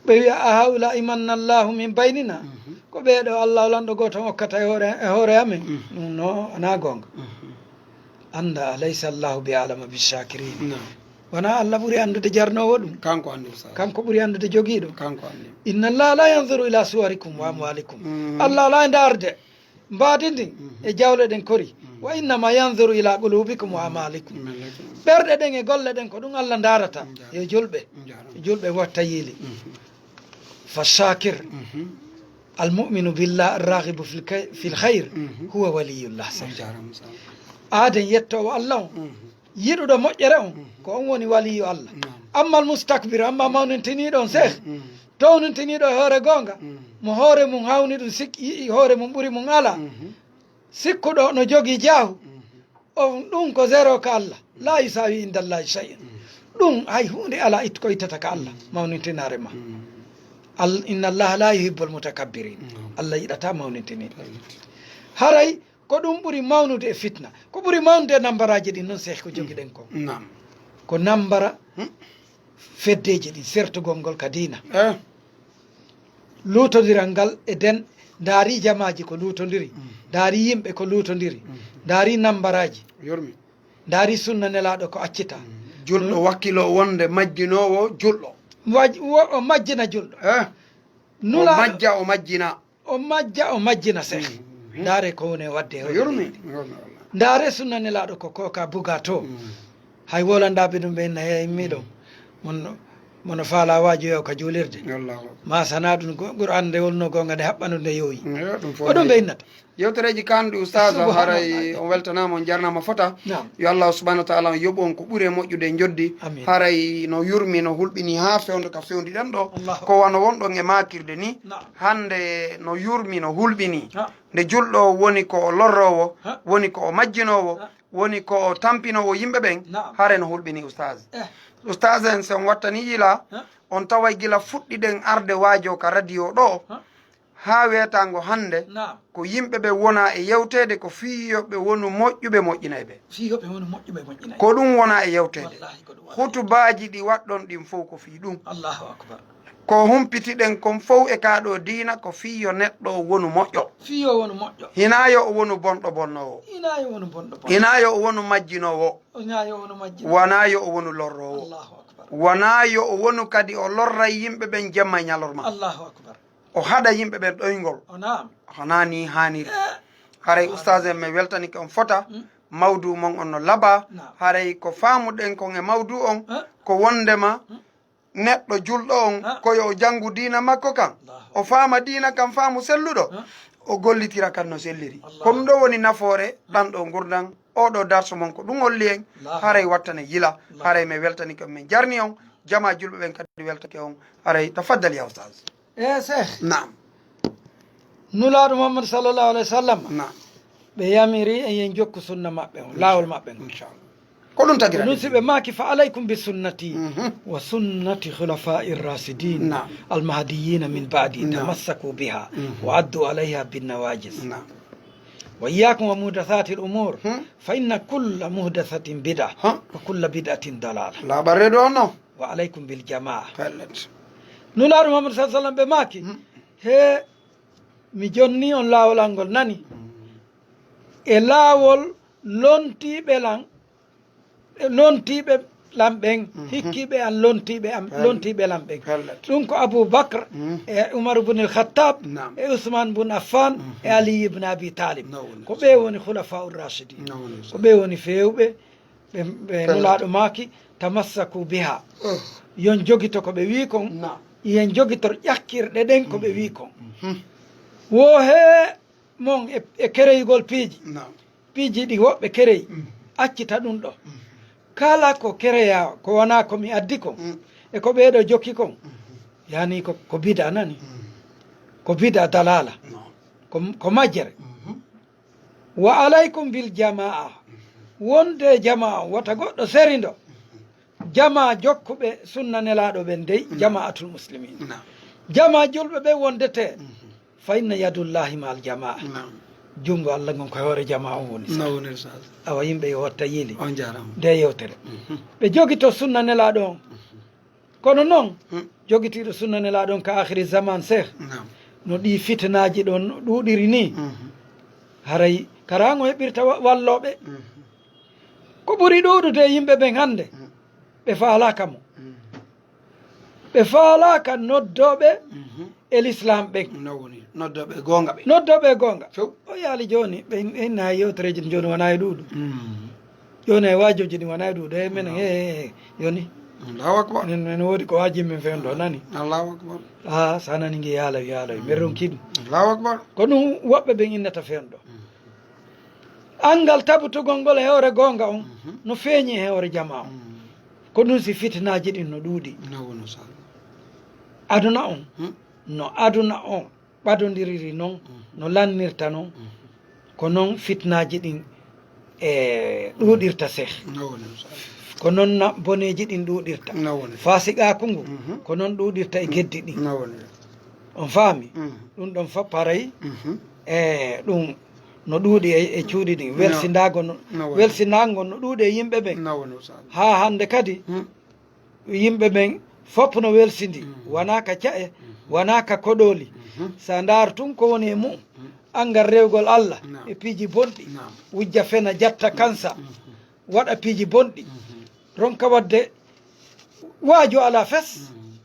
Ɓe wiya, "A haulaa'i manna Allahu min baynina?" Mhm. Ko ɓeeɗo Allah lanɗo gooto on okkata e hoore, e hoore amen? Mhm. Ɗum no, wonaa goonga. Mhm. Annda, "Alaysa Allahu bi a'lama bi shakirin?" Naam. Wonaa Allah ɓuri anndude jarnoowo ɗum? Kanko anndi, Ustaz. Kanko ɓuri anndude jogiiɗo? Kanko anndi. "Inna Allaha la yanzuru ila suwarikum wa amwalikum." Mm. Allah alaa e ndaarde mbaadi ndin Mhm. e jawle ɗen kori. Mhm. "Wa innama yanzuru ila qulubikum wa amalikum." Min lakin. Ɓerɗe ɗen e golle ɗen ko ɗum Allah ndaarata. Njaaraama. Yo julɓe. Njaaraama. Julɓe watta yiili. Mhm. Fa shakir. Mhm. Al mu'minu billah ar raghibu fil kay-, fil khayr Mhm. huwa waliyullah. Njaaraama, Ustaz. Aaden yettoowo Allah on. Mhm. Yiɗuɗo moƴƴere on, Mhm. ko on woni waliyu Allah. Naam. Amma al mustakbir, amma mawnintiniiɗo on, seh, Mhm. townintiniiɗo e hoore goonga, Mhm. mo hoore mum hawni ɗum, sik-, yi'i hoore mum ɓuri mum alaa. Mhm. Sikkuɗo no jogii jaahu, Mhm. on ɗum ko zéro ka Allah. La yusawi inda Allahi shay'un. Mhm. Ɗum hay huunde alaa it-, ko ittata ka Allah, Mhm. mawnintinaare ma. Mhm. Al-, inna Allaha la yuhibbul mutakabbirin. Mhm. Allah yiɗata mawnintiniiɓe. Mhm. Haray ko ɗum ɓuri mawnude e fitna. Ko ɓuri mawnude e nambaraaji ɗin noon, seh, ko jogiɗen kon. Naam. Ko nambara Hmm. feddeeji ɗin, sertugol ngol ka diina. Eh. Luutondiral ngal e den, ndaari jamaaji ko luutondiri, Mm. ndaari yimɓe ko luutondiri, Mm. ndaari nambaraaji, Yormi. ndaari sunna Nelaaɗo ko accita. Mm. Julɗo wakkilo wonde majjinoowo julɗo. Waj-, wo-, o majjina julɗo. Eh. O Nulaaɗo majja, o majjina. O majja, o majjina, seh. Mm. Ndaare ko woni e waɗde e O hoore yormi. leydi. Yormi Allah. Ndaare sunna Nelaaɗo ko kooka buga to. Mm. Hay wolanɗaaɓe ɗum ɓe inna he immiɗo. Mm. Mon, mono faala waajoyo ka juulirde. Allahu akbar. Ma sana ɗum go-, Qur'an nde wonno goonga nde haɓɓandu nde yowi. Mm, yo, ɗum fof Ko ɗum nayi. ɓe innata. Yewtereeji kanɗi, Ustaz, Subhanallah. haray on weltanaama, on jarnaama fota. Naam. Yo Allah subhanahu wa ta'ala on yoɓu on ko ɓuri e moƴƴude e njoddi. Amiin. Haray no yurmi, no hulɓini haa fewndo ka fewndi ɗen ɗo. Allahu Ko wano wonɗon e maakirde ni. Naam. Hannde no yurmi, no hulɓini. Ha. Nde julɗo woni ko o lorroowo, Ha. woni ko o majjinoowo, Ha. woni ko o tampinoowo yimɓe ɓen, Naam. hare no hulɓini Ustaz. Eh. Ustaz en, si on wattani yila, Ha. on taway gila fuɗɗiɗen arde waajo ka radio ɗo, Ha. haa weetaango hannde, Naam. ko yimɓe ɓe wona e yewteede ko fii yo ɓe wonu moƴƴuɓe moƴƴinay ɓe. Fii yo ɓe wonu moƴƴuɓe moƴƴinay. Ko ɗum wona e yewteede. Wallahi ko ɗum wona. Hutubaaji ɗi waɗɗon ɗin fow ko fii ɗum. Allahu akbar. Ko humpitiɗen kon fow e kaa ɗoo diina ko fii yo neɗɗo o wonu moƴƴo. Fii yo wonu moƴƴo. Hinaa yo o wonu bonɗo bonnoowo. Hinaa yo wonu bonɗo bonno. Hinaa yo o wonu majjinoowo. Hinaa yo wonu majjinoowo. Wanaa yo o wonu lorroowo. Allahu akbar. Wanaa yo o wonu kadi o lorray yimɓe ɓen jemma e ñalorma. Allahu akbar. O haɗa yimɓe ɓen ɗoyngol. O naam. Hanaa nii haaniri. Eh. Haray ustaas en, mi weltanike on fota. Mm. Mawdu mon on no laba. Naam. Haray ko faamuɗen kon e mawdu on, ah, ko wondema, hmm, neɗɗo julɗo on, ah, ko yo o janngu diina makko kan. Allahu. O faama diina kan faamu selluɗo, ah, o gollitira kan no selliri. Allahu. Ko ɗum ɗo woni nafoore, hmm, ɗan ɗo ngurndan. Oo ɗo darsu mon ko ɗum holli en. Allahu. Haray wattane yila. Allahu. Haray mi weltani kon, min jarni on. Jama julɓe ɓen kadi weltake on. Haray tafaddal ya ustaz. E Cheikh. Naam. Nulaaɗo Muhammad sallallahu alayhi wa sallam. Naam. Ɓe yamiri en yen jokku sunna maɓɓe on, laawol maɓɓe on. Inchallah. Ko ɗum tagi ɗum si ɓe maaki, "Fa alaykum bi sunnati, mhm, wa sunnati khulafai rashidin, naam, al mahdiyina min ba'di, naam, tamassaku biha, mhm, wa addu alayha bin nawajis. Naam. Wa iyyakum wa muhdathati al umur, hmm, fa inna kulla muhdathatin bid'a, ha, wa kulla bid'atin dalala." Laaɓaree ɗo no. "Wa alaykum bil jamaa." Pellet. Nulaaɗo Muhammad sallallahu alayhi wa sallam ɓe maaki, hmm, he mi jonni on laawol an ngol, nani? Hmm. E laawol lontiiɓe lan, e lontiiɓe lan ɓen, mhm, hikkiiɓe an lontiiɓe am, pel-, lontiiɓe lan ɓen. Pellet. Ɗum ko Abu Bakr, mhm, e Umar ibn al-Khattab, naam, e Usman ibn Affan, mhm, e Ali ibn Abi Talib. Naam. Ko ɓe woni khulafa'ur rashidin. Naam. Ko ɓe woni feewɓe, ɓe, ɓe, pellet, Nulaaɗo maaki, "Tamassaku biha." Oh. Yon jogito ko ɓe wii kon. Naam. Yen jogitor ƴakkirɗe ɗen ko ɓe, mhm, wii kon. Mhm. Wo he mon e, e kereyugol piiji. Naam. Piiji ɗi woɓɓe kereyi, mm, accita ɗum ɗo. Mm. Kala ko kereya, ko wonaa ko mi addi kon, mm, e ko ɓeeɗo jokki kon, mm, yani ko, ko bida nani? Mm. Ko bida dalala. Naam. Ko, ko majjere. Mhm. Wa alaykum bil jamaa. Mhm. Wonde jamaa, wota goɗɗo serindo. Mhm. Jamaa jokkuɓe sunna Nelaaɗo ɓen dey, naam, jamaatul muslimin. Naam. Jamaa julɓe ɓe wondete. Mhm. Fa inna yadullahi ma al jamaa. Naam. Junngo Allah ngon ko hoore jamaa on woni. No woni, Ustaz. Awa, yimɓe yo watta yiili. On jaaraama. Nde yewtere. Mhm. Ɓe jogito sunna Nelaaɗo on. Mhm. Kono noon, hmm, jogitiiɗo sunna Nelaaɗo on ka aakhiri zaman, Seeh, naam, no ɗii fitinaaji ɗon ɗuuɗiri nii, mhm, haray karaango heɓirta wa-, wallooɓe. Mhm. Ko ɓuri ɗuuɗude e yimɓe ɓen hannde, hmm, ɓe faalaaka mo. Hmm. Ɓe faalaaka noddooɓe, mhm, e lislaam ɓen. No woni, noddooɓe e goonga ɓen. Noddooɓe e goonga. Few. O yaali jooni, ɓe in-, inna e yewtereeji jooni wonaa e ɗuuɗu. Hmm. Jooni e waajooji ɗin wonaa e ɗuuɗu. E menen, naam, he, he, he, yoni. Allahu akbar. Enen, enen woodi ko waajii men fewndo, nani? Allahu akbar. Ah, sa nani ngi yaala, yaala, men ronki ɗum. Allahu akbar. Ko ɗum woɓɓe ɓen innata fewndo. Mm. Anngal tabutugol ngol e hoore goonga on, mhm, no feeñi e hoore jamaa on. Mm. Ko ɗum si fitinaaji ɗin no ɗuuɗi. No wono sa. Aduna on, hmm, no aduna on ɓadondiriri non, mhm, no lannirta non, mhm, ko non fitnaaji ɗin e ɗuuɗirta, Seeh. No woni, Ustaz. Ko non na boneeji ɗin ɗuuɗirta. No woni. Faasiqaaku ngu, mhm, ko non ɗuuɗirta e geddi ɗin. No woni. On faami? Mhm. Ɗum ɗon fof paray, mhm, e ɗum no ɗuuɗi e, e cuuɗi ɗin. No. Welsindaago no, no woni. Welsindaango no ɗuuɗi e yimɓe ɓen. No woni, Ustaz. Haa hannde kadi, hmm, yimɓe ɓen fof no welsindi, mm, wonaa ka ca'e, mhm, wonaa ka koɗooli. Mhm. So a ndaar tun ko woni e mu'um, mm, anngal rewgol Allah, naam, e piiji bonɗi, naam, wujja fena jatta kansa, mhm, waɗa piiji bonɗi, mhm, ronka waɗde waaju alaa fes. Mm.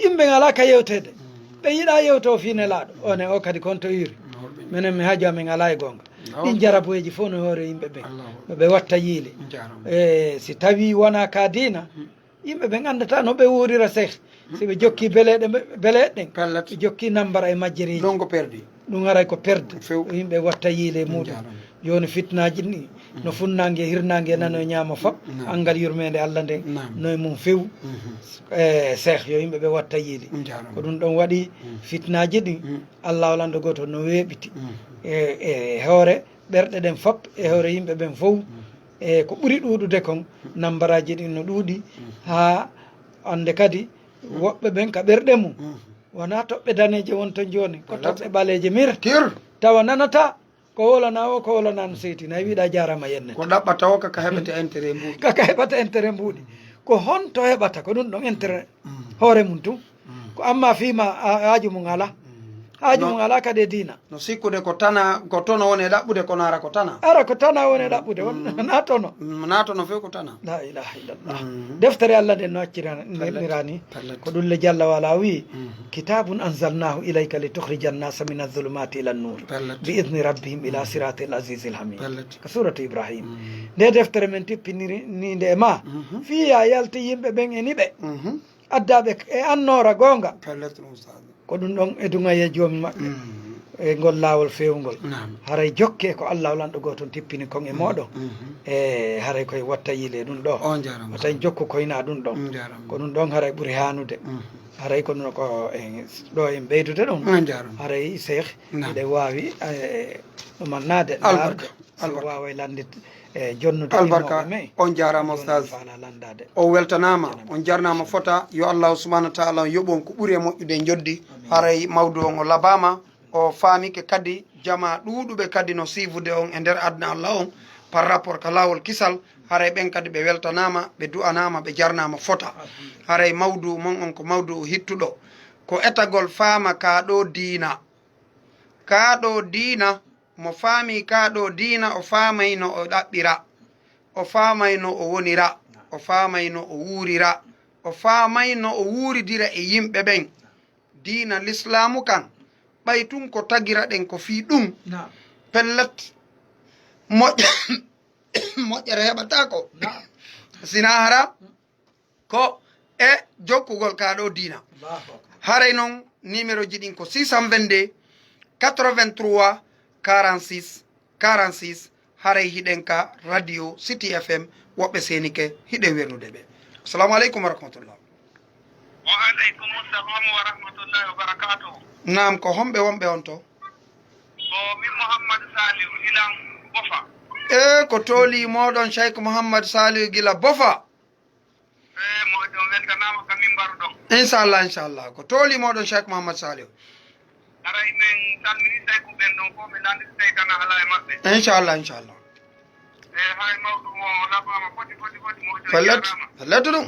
Yimɓe ngalaa ka yewteede. Mm. Ɓe yiɗaa yewtoo fii Nelaaɗo. One o kadi kon to iri. No, ɓe menen mi haaju amen alaa e goonga. No. Ɗin jaraboyeeji fof no hoore yimɓe ɓen. Allahu. No ɓe watta yiile. Jarama. E si tawii wonaa ka diina, mm, yimɓe ɓen anndataa no ɓe wuurira, Seeh. Si ɓe jokkii beleeɗe, beleeɗe ɗen, pellet, ɓe jokkii nambara e majjereeji. Ɗon ko perdi. Ɗum haray ko perde. Few. Yimɓe watta yiile e muɗum. Jarama. Jooni fitnaaji ɗin, mm, no funnaange e hirnaange e nano e ñaamo fop, naam, anngal yurmeende Allah nden, naam, no e mum few. Mhm. E, Seeh, yo yimɓe ɓe watta yiile. Jarama. Ko ɗum ɗon waɗi, mm, fitnaaji ɗin, mm, Allah o lanndo gooto no weeɓiti. Mm. E, e hoore ɓerɗe ɗen fop, e hoore yimɓe ɓen fof, mm, e ko ɓuri ɗuuɗude kon, nambaraaji ɗin no ɗuuɗi, mm, haa hannde kadi, mm, woɓɓe ɓen ka ɓerɗe mum, mm, wonaa toɓɓe daneeje won ton jooni, ko, alaa, toɓɓe ɓaleeje mir. Tir. Tawa nanataa ko wolana o, ko wolana no seyti. Nay wiɗa jaarama yennete. Ko ɗaɓɓata o, kaka heɓata intérêt mbuuɗi. Kaka heɓata intérêt mbuuɗi. Ko honto heɓata? Ko ɗum ɗon intérêt, mm, hoore mum tun. Mm. Ko amma fii ma a-, aaju mum alaa. Mm. Haaju mum alaa kadi e diina. No sikkude ko tana, ko tono woni e ɗaɓɓude, kono ara ko tana. Ara ko tana woni e ɗaɓɓude, won na tono. Mm, na tono few ko tana. La ilaha illallah. Deftere Allah nden no accirani, ko ɗum le Jalla wala wi, kitabun anzalnahu ilayka li tukhrija annasa min adh-dhulumati ila an-nur bi idni rabbihim ila siratil azizil hamid. Ko suratu Ibrahim. Nde deftere men tippiniri ni nde e ma. Fiya yalti yimɓe ɓen e niɓe. Addaaɓe e annoora goonga. Pellet, ɗum, Ustaaz. Ko ɗum ɗon e duŋayee joomi maɓɓe. E ngol laawol feewngol. Naam. Haray jokkee ko Allaahu Lanɗo gooto on tippini kon e mooɗon. E haray koye watta yiilee ɗum ɗo. On jaaraama. Wata en jokku koyna ɗum ɗon. On jaaraama. Ko ɗum ɗon haray ɓuri haanude. Haray ko ɗum ko en ɗo en ɓeydude ɗum. On jaaraama. Haray Seex, naam, hiɗen waawi, eh, ɗumannaade, albarka, laarde. Si o waaway lanndit, e jonnude albarka. On jaaraama, Ustaaz. O weltanaama, on jarnaama fota. Yo Allahu subhanahu wa ta'ala on yoɓu on ko ɓuri e moƴƴude e njoddi. Haray mawdu on o labaama, o faamike kadi, jamaa ɗuuɗuɓe kadi no siivude on e nder aduna Allah on, par rapport ka laawol kisal. Haray ɓen kadi ɓe weltanaama, ɓe du'anaama, ɓe jarnaama fota. Haray mawdu mon on ko mawdu hittuɗo. Ko etagol faama kaa ɗo diina. Kaa ɗo diina, mo faami kaa ɗo diina, o faamay no o ɗaɓɓira, o faamay no o wonira, o faamay no o wuurira, o faamay no o wuuridira e yimɓe ɓen. Diina Lislaamu kan, ɓay tun ko tagira ɗen ko fii ɗum, pellet, moƴƴ-, moƴƴere heɓataako. Sinaa hara ko e jokkugol kaa ɗo diina. Allahu akbar. Haray non, numéro ji ɗin ko six cent vingt-deux, quatre-vingt-trois, quarante-six, quarante-six. Haray hiɗen ka radio City F M, woɓɓe seenike, hiɗen wernude ɓe. Assalamu aleykum wa rahmatullah. Wa aleykum salam wa rahmatullahi wa barakatuh. Naam, ko homɓe wonɓe on to? Ko min Muhammad Salihu, Ilan Bofa. E ko tooli mooɗon Cheikh Muhammad Salihu gila Bofa. E, moƴƴo, weltanaama ka min mbaruɗon. Inchallah, inchallah. Ko tooli mooɗon Cheikh Mouhammad Salihu. Haray men salmini Seyku ɓen ɗon fof, ɓe lannditi seytana alaa e maɓɓe. Inchallah, inchallah. E, hay mawɗum o labaama foti, foti, foti, moƴƴo. Pellet, jaaraama. Pellet ɗum.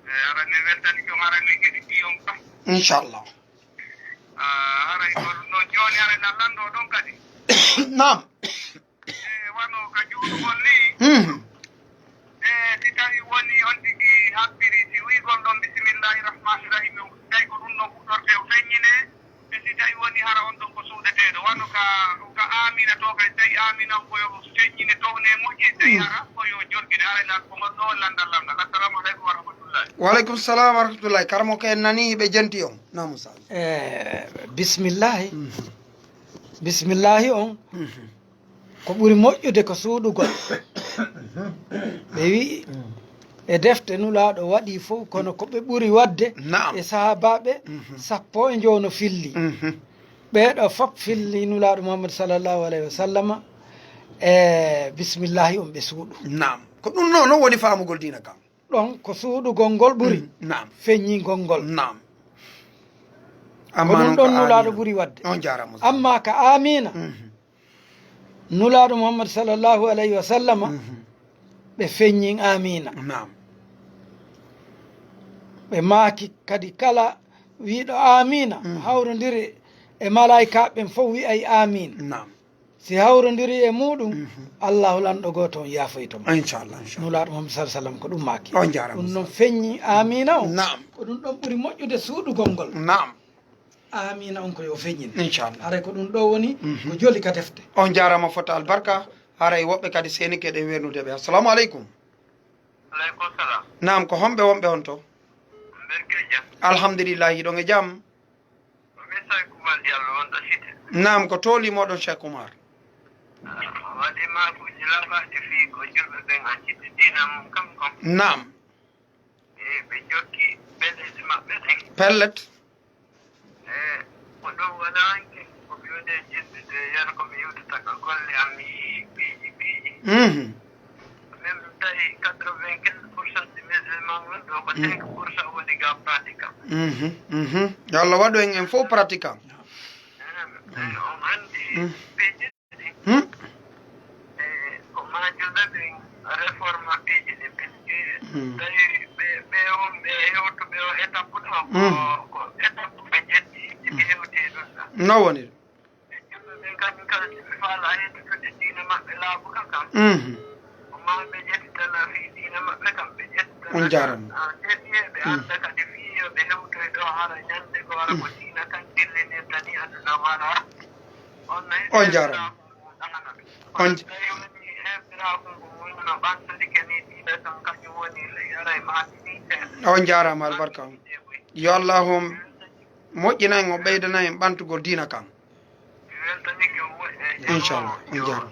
E, haray men weltani on, haray men heɗiti on kay. Inchallah. Ah, haray ko ɗum ɗon jooni, haray na lanndoo ɗon kadi. Naam. E, wano ka juulugol ni. Mhm. E, si tawi woni on tigi habbiri, si wiigol ɗon bismillahi rahmani rahim, tawi ko ɗum ɗon fuɗɗorte o feññine. E si tawi woni hara on ɗon ko suuɗeteeɗo, wano ka, ka Amina to, kay tawi Amina on ko yo feññine towne moƴƴi, tawi hara ko yo jorgide, haray na ko ngol ɗo lanndal lamndal. Assalamu aleykum wa rahmatullahi. Wa aleykum salam wa rahmatullahi. Karamoko en nani ɓe jenti on. Naam, Ustaaz. E, bismillahi. Mhm. Bismillahi on. Mhm. Ko ɓuri moƴƴude ko suuɗugol. Ɓe wi'i, e defte Nulaaɗo waɗii fof, kono ko ɓe ɓuri waɗde, naam, e sahaabaaɓe, mhm, sappo e njowo no filli. Mhm. Ɓee ɗoo fof filli Nulaaɗo Muhammad sallallahu alayhi wa sallama e bismillahi on ɓe suuɗu. Naam. Ko ɗum noon, noon woni faamugol diina kan. Ɗon ko suuɗugol ngol ɓuri. Mm, naam. Feññingol ngol. Naam. Ko ɗum ɗon Nulaaɗo ɓuri waɗde. On jaaraama. Amma ka Amina, mhm, Nulaaɗo Muhammad sallallahu alayhi wa sallama, mhm, ɓe feññin Amina. Naam. Ɓe maaki kadi kala wi'ɗo Amina, mhm, hawrondiri e malaa'ikaaɓe ɓen fof wi'ay Amin. Naam. Si hawrondiri e muuɗum, mhm, Allahu lanɗo gooto on yaafoyto mo. Inchallah, inchallah. Nulaaɗo Muhammad sallallahu alayhi wa sallam ko ɗum maaki. On jaaraama. Ɗum noon feññi Amina on. Naam. Ko ɗum ɗon ɓuri moƴƴude suuɗugol ngol. Naam. Amina on ko yo feññin. Inchallah. Haray ko ɗum ɗo woni, mhm, ko joli ka defte. On jaaraama fota albarka. Haray woɓɓe kadi seenike ɗe wernude ɓe. Assalamu aleykum. Aleykum salam. Naam, ko homɓe wonɓe on to? Mbeɗa e jam. Alhamdulillahi, hiɗon e jam. Ko min Cheikh Oumar Diallo wonɗo Cité. Naam, ko tooli mooɗon Cheikh Oumar? Ah, waɗi maakuuji labaaɗi fii ko julɓe ɓen acciti diina mum kam kon. Naam. E ɓe jokki beleeji maɓɓe ɗin. Pellet. E ko ɗum waɗa hanki ko mi woni e jinnude yeru ko mi yewtata ka golle am, mi yii piiji, piiji. Mhm. Min tawi quatre-vingt-quinze pour cent ɗi musulman woni ɗo, ko cinq pour cent woni ga pratiquant. Mhm, mhm. Yo Allah waɗu en, en fof pratiquant. Eh, on anndi piiji ɗi. Hmm? Eh, ko maa julɓe ɓen réforme piiji ɗi, puisque tawi ɓe, ɓe on, ɓe hewtuɓe o étape ɗo, ko, ko étape ɓe ƴetti, ɓe hewti ɗum. No woniri? Ɓe julɓe ɓen kañum kala, si ɓe faalaa yettude diine maɓɓe laaɓuka kan, mhm, ko maa ɓe ƴettitana fii diine maɓɓe kan, ɓe ƴettitana. On jaaraama. Ah, seeɗiye ɓe, mm, annda kadi fii yo ɓe hewtoy ɗoo, hara ñande goo, hara ko, mm, diina kan dillinirta ni aduna wara. On no, on jaaraama. On tawi woni heɓiraaku ngu mum no ɓantodike ni, diina kan kañum woni ley, haray maati ni seeɗa. On jaaraama, albarka on. Yo Allahu on moƴƴina en, o ɓeydana en ɓantugol diina kan. Inchallah, on jaaraama.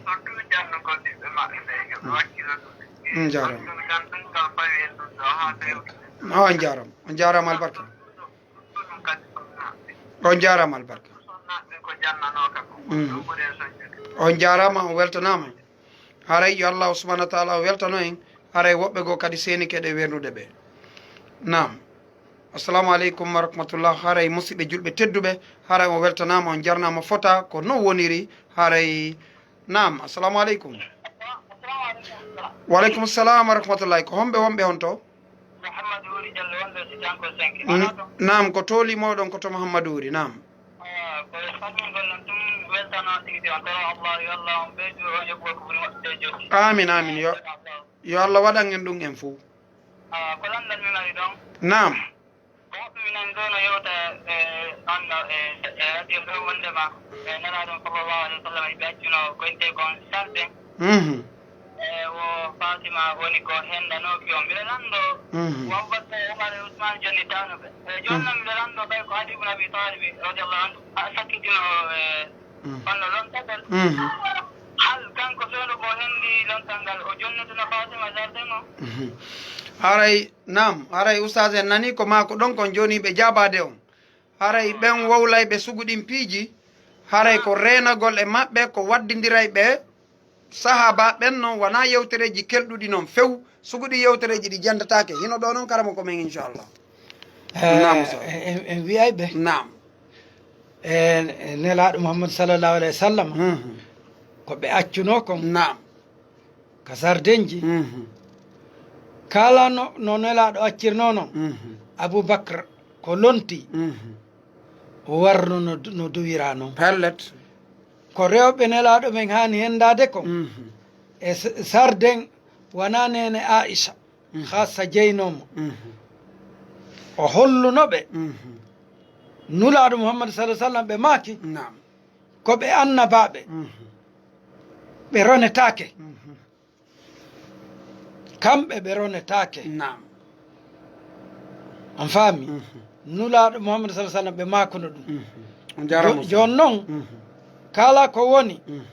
On jaaraama. On jaaraama, on jaaraama albarka. On jaaraama albarka. Mm. On jaaraama, on weltanaama. Haray yo Allahu subhanahu wa taala o weltano en. Haray woɓɓe goo kadi seenike ɗe wernude ɓe. Naam. Assalamu aleykum wa rahmatullah. Haray musidɓe julɓe tedduɓe, haray on weltanaama, on jarnaama fota ko no woniri. Haray, naam, assalamu aleykum. Wa aleykum salam wa rahmatullahi. Ko homɓe wonɓe on to? Mouhamadou Wuri Diallo wonɗo si Tanko cinq. N-, naam, ko tooli mooɗon ko to Mouhamadou Wuri, naam. Ah, ko salmingol non ɗum weltano tigi tigi on, kono Allah, yo Allah on ɓeydu on yoɓugol ko ɓuri moƴƴude e jokki. Amin, amin. Yo, yo Allah waɗan en ɗum en fof. Ah, ko lanndal mi mari ɗon. Naam. Ko woɓɓe mi nani ɗo no yewta, eh, on no, eh, e radio ɗo wondema, eh, Nelaaɗo on sallallahu alaihi wa sallam, ɓe accuno ko innde kon sarde. Mhm. E wo Fatima woni ko hendanooki on. Mbiɗa lanndo, mhm, wo Abubakar, Umar e Usman jonnitaano ɓe. E jooni, mm, noon mbiɗa lanndo ɓay ko Ali ibn Abi Talib radiyallahu anhu, a sakkitino, e, mm, on no lontagol. Mhm. Hal kanko fewndo ko hendi lontal ngal, o jonnituno Fatima jardin o? Mhm. Haray, naam, haray ustaas en nani ko maa ko ɗon kon jooni ɓe jaabaade on. Haray ɓen wowlayɓe suguɗin piiji, haray ko reenagol e maɓɓe, ko waddindiray ɓe. Sahaaba ɓen non wonaa yewtereeji kelɗuɗi non few, suguɗi yewtereeji ɗi jendataake. Hino ɗo non karamo ko men, inchallah. Eh, naam, ustaas. En, en, en wiyay ɓe. Naam. E, e Nelaaɗo Muhammad sallallahu alaihi wa sallam, mhm, ko ɓe accunoo kon. Naam. Ka sardenji. Mhm. Kala no, no Nelaaɗo accirnoo non, mhm, Abubakar ko lonti, mhm, o warno no, no duwiraa non. Pellet. Ko rewɓe Nelaaɗo ɓen haani hendaade kon. Mhm. E s-, sarden wonaa neene Aisha, mhm, hasa jeynoo mo. Mhm. O holluno ɓe. Mhm. Nulaaɗo Muhammad sallallahu alaihi wa sallam ɓe maaki. Naam. Ko ɓe annabaaɓe. Mhm. Ɓe ronetaake. Mhm. Kamɓe ɓe ronetaake. Naam. On faami? Mhm. Nulaaɗo Muhammad sallallahu alaihi wa sallam ɓe maakuno ɗum. Mhm. On jaaraama, jo-, jooni non, mhm, kala ko woni, mhm,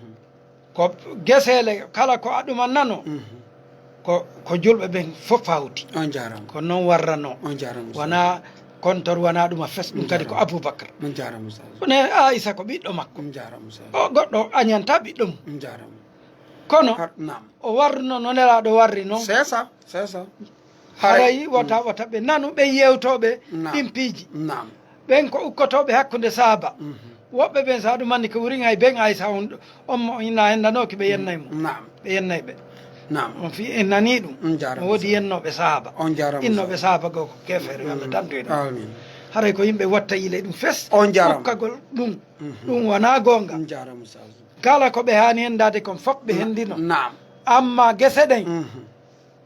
ko geseele, kala ko aɗuma nano, mhm, ko, ko julɓe ɓen fof hawti. On jaaraama. Ko non warranoo. On jaaraama, ustaz. Wonaa kontor, wonaa ɗum a fes, ɗum kadi ko Abubakar. On jaaraama, ustaz. Kono Aisa ko ɓiɗɗo makko. On jaaraama, ustaz. O goɗɗo añanta ɓiɗɗo mum. On jaaraama. Kono har-, naam, o warruno no Nelaaɗo warri non. C'est ça, c'est ça. Haray, haray, wata, mm, wata ɓe nanu ɓen yewtooɓe, naam, ɗin piiji. Naam. Ɓen ko ukkotooɓe hakkunde sahaaba. Mhm. Woɓɓe ɓen, sa ɗum anndi ko wurin hay ben Aysa on, on mo inna hendanooki ɓe yennay mo. Naam. Ɓe yennay ɓe. Naam. On fii en nanii ɗum. On jaaraama. No woodi yennooɓe sahaaba. On jaaraama. Innooɓe sahaaba goo ko keefeero, yo Allah, mm, dandu en ɗum. Amiin. Haray ko yimɓe watta yile ɗum fes. On jaaraama. Ukkagol ɗum. Mhm. Ɗum wonaa goonga. On jaaraama, ustaz. Kala ko ɓe haani hendaade kon fof ɓe, na-, hendino. Naam. Amma gese ɗen, mhm,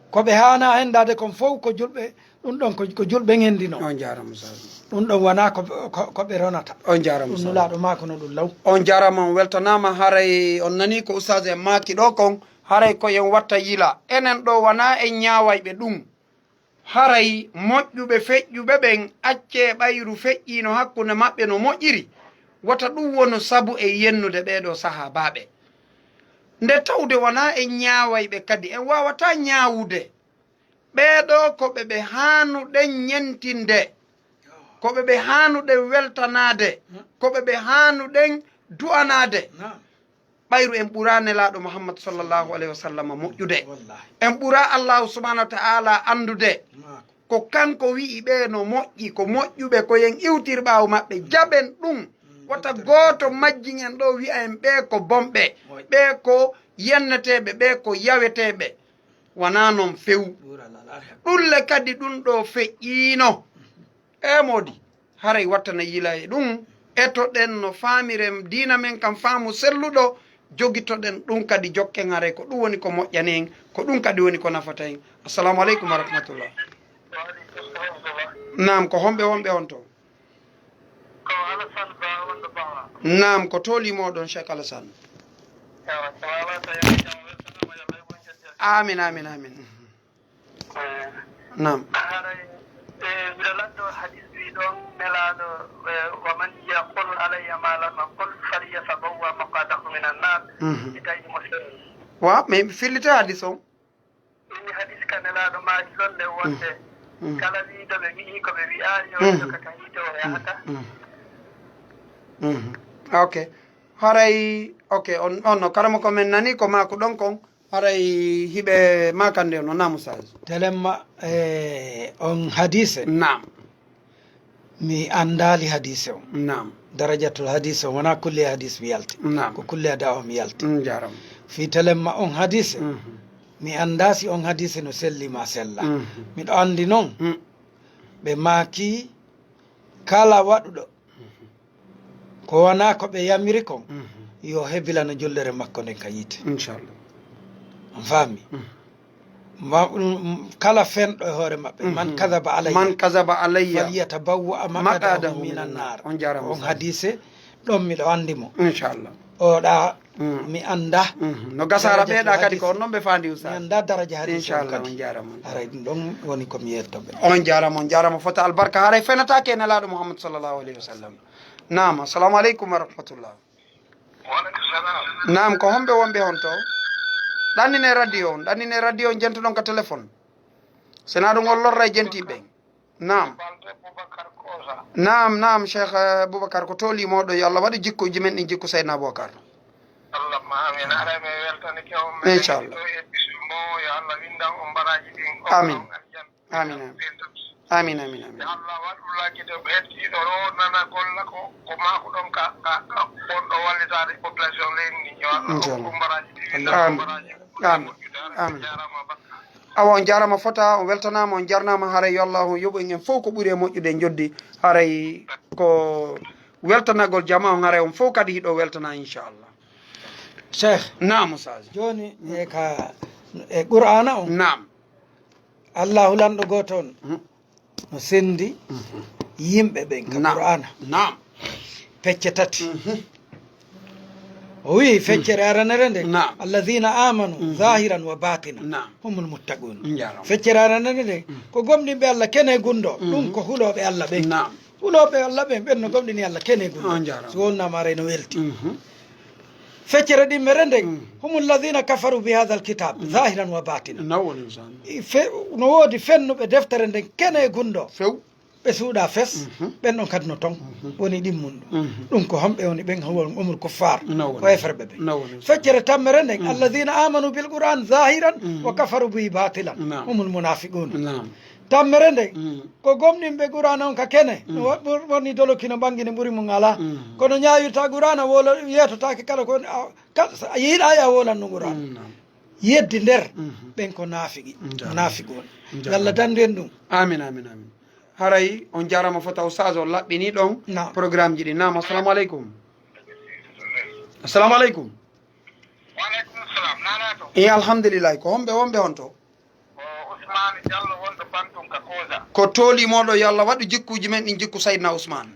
ko ɓe haanaa hendaade kon fof ko julɓe, ɗum ɗon ko, ko julɓe ngendino. On jaaraama, ustaz. Ɗum ɗon wonaa ko, ko, ko ɓe ronata. On jaaraama, ɗum ustaz. Nulaaɗo maakuno ɗum law. On jaaraama, on weltanaama. Haray on nanii ko ustaz en maaki ɗo kon, haray ko en watta yila. Enen ɗo wonaa en ñaawayɓe ɗum. Haray moƴƴuɓe feƴƴuɓe ɓen, accee ɓayru feƴƴiino hakkunde maɓɓe no moƴƴiri. Wota ɗum wonu sabu e yennude ɓee ɗoo sahaabaaɓe. Nde tawde wonaa en ñaawayɓe kadi, en waawataa ñaawude. Ɓee ɗoo ko ɓe ɓe haanuɗen ñentinde, ko ɓe ɓe haanuɗen weltanaade, ko ɓe ɓe haanuɗen du'anaade. Naam. Ɓayru en ɓuraa Nelaaɗo Muhammad sallallahu alayhi wa sallam moƴƴude. Wallahi. En ɓuraa Allahu subhanahu wa ta'ala anndude. Maako. Ko kanko wi'i ɓee no moƴƴi, ko moƴƴuɓe, ko yen iwtir ɓaawo maɓɓe, jaɓen ɗum. Mm, wota gooto majjin en ɗo wi'a en ɓee ko bonɓe, moƴƴi, ɓee ko yenneteeɓe, ɓee ko yaweteeɓe. Wonaa non few. Ɗuural alal haq. Ɗum le kadi ɗum ɗo feƴƴiino. E moodi, haray wattana yila e ɗum, Etoɗen no faamiren diina men kan faamu selluɗo, jogitoɗen ɗum kadi, jokken haray ko ɗum woni ko moƴƴani en, ko ɗum kadi woni ko nafata en. Assalamu aleykum wa rahmatullah. Naam, ko homɓe wonɓe on to? Ko Alassane Ba wonɗo Bawla. Naam, ko tooli mooɗon, Cheikh Alassane? Ewa, ko Alassane Ba, yo jam weltanama, yo Allah e mon jokkere. Amin, amin, amin. Eh, naam. Haray, eh, mbiɗo lanndo hadis wi ɗon Nelaaɗo, eh, "Wa man yaqul alayya ma lam aqul falyatabawwa maq'adahu minan nar." Mhm. Si tawi mo selli. Wa, mais fillita hadis on. Inni hadis ka Nelaaɗo maaki ɗon nde wonde, mm, kala wiiɗo ɓe wi'i ko ɓe wi'aali, yo, mm, joga ka yiite o yahata. Mm. Mm. Ok. Haray, ok, on, on no karamoko men nani ko maaku ɗon kon, haray hiɓe maakande no, naam, Ustaz. Telemma, eh, on hadise. Naam. Mi anndaali hadiise on. Naam. Darajatul hadiise on, wonaa kulliya hadiis mi yalti. Naam. Ko kulliya da'wa mi yalti. Mm, jaaraama. Fii telemma on hadiise, mhm, mi anndaa si on hadiise no selli maa sellaa. Mhm. Miɗo anndi non, mm, ɓe maaki kala waɗuɗo ko wonaa ko ɓe yamiri kon, mhm, yo hebilano jullere makko nden ka yiite. Inchallah. On faami? Mhm. Ma-, mm, mm, kala fenɗo e hoore maɓɓe, "Man, mhm, kadaba alayya, man kadaba alayya, falyatabawwa maq'adahu maq'adahu minan minan nar." Nar. On jaaraama, on Ustaz. Hadiise ɗon miɗo anndi mo. Inchallah. Oɗa, mm, mi annda. Mhm. No gasara daraja ɓeeɗa kadi ko hadis. On non ɓe faandi, Ustaz. Mi annda daraja hadis on. Inchallah, kadi on jaaraama. Haray ɗum ɗon woni ko mi yetto ɓe. On jaaraama, on jaaraama fota albarka. Haray fenataake e Nelaaɗo Muhammad sallallahu alayhi wa sallam. Naam, assalamu aleykum wa rahmatullah. Wa aleykum salam. Naam, ko homɓe wonɓe hon to? Ɗannine radio on, ɗannine radio on, jentoɗon ka téléphone. Sinaa ɗum on lorra e jentiiɓe ɓen. Naam. Balde Boubacar Kosa. Naam, naam, Cheikh, eh, Boubacar, ko tooli mooɗon, yo Allah waɗu jikkuuji men ɗin jikku Seydina Boubacar. Allahumma amin. Aray mi weltanike on. Inchallah. Ɗo e bisimbo, yo Allah windan on baraaji ɗin. Amin. On aljanna. Amin, amin. Amin, amin, amin. Yo Allah waɗu laggido ɓe hettiiɗo ɗo nana golla ko, ko maaku ɗon ka, ka, ka bonɗo wallitaade population leydi ndi. Yo Allah hokku ɗum baraaji ɗi, amin, baraaji amin, moƴƴude. Amin. Jaaraama barka. Awa, on jaaraama fota, on weltanaama, on jarnaama. Haray yo Allah yoɓu en fof ko ɓuri e moƴƴude e njoddi. Haray ko weltanagol jama on, haray on fof kadi hiɗo weltana, inchallah. Cheikh. Naam, Ustaz. Jooni, e ka, e Qur'aana on. Naam. Allaahu lanɗo gooto on, mhm, no senndi, mhm, yimɓe ɓen ka, naam, Qur'aana. Naam. Pecce tati. Mhm. O wi'i feccere, mhm, aranere nde, naam, "Alladhina amanu, mhm, zahiran wa batina, naam, humul muttaqun." Njaaraama. Feccere aranere nde, mhm, ko gomɗinɓe Allah kene gunndo, mhm, ɗum ko hulooɓe Allah ɓen. Naam. Hulooɓe Allah ɓen, ɓen no gomɗini Allah kene gunndo. On njaaraama. So wonnaama aray no welti. Mhm. Feccere ɗimmere nden, mm, "Humul ladhina kafaru bi hadha alkitab, mm, zahiran wa batina." Na woni on san. I fe-, no woodi fennuɓe deftere nden kene e gunndo. Few. Ɓe suuɗa fes, mhm, ɓen ɗon kadi no ton. Mhm. Woni ɗimmun ɗum. Mhm. Ɗum ko homɓe woni ɓen? Huwa umul kuffar. Na woni. Ko heferɓe ɓen. Na woni. Feccere tammere nden, mm, "Alladhina amanu bil Qur'an zahiran, mm, wa kafaru bi batilan." Naam. Humul munafiqun. Naam. Tammere nde, mm, ko gomɗinɓe Qur'aana on ka kene, mm, no wa-, wor-, woni doloki no ɓangi, no ɓuri mum alaa. Mm. Kono ñaawirta Qur'aana, wolo-, yeetotaake kala ko, a, ka-, a yiɗaay a woolanno Qur'aana. Mm, naam. Yeddi nder, mhm, ɓen ko naafiqi, njaaraama, naafiqun. Njaaraama. Yo Allah dandu en ɗum. Amin, amin, amin. Haray on jaaraama fota Ustaz, on laɓɓini ɗon, naam, programme ji ɗi. Naam, assalamu aleykum. Assalamu aleykum. Wa aleykum salam. Nana to? E, alhamdulillahi. Ko homɓe wonɓe hon to? Ko Ousmane Diallo wonɗo Bantum ka Kosa. Ko tooli mooɗon, yo Allah waɗu jikkuuji men ɗin jikku Sayyidina Ousmane.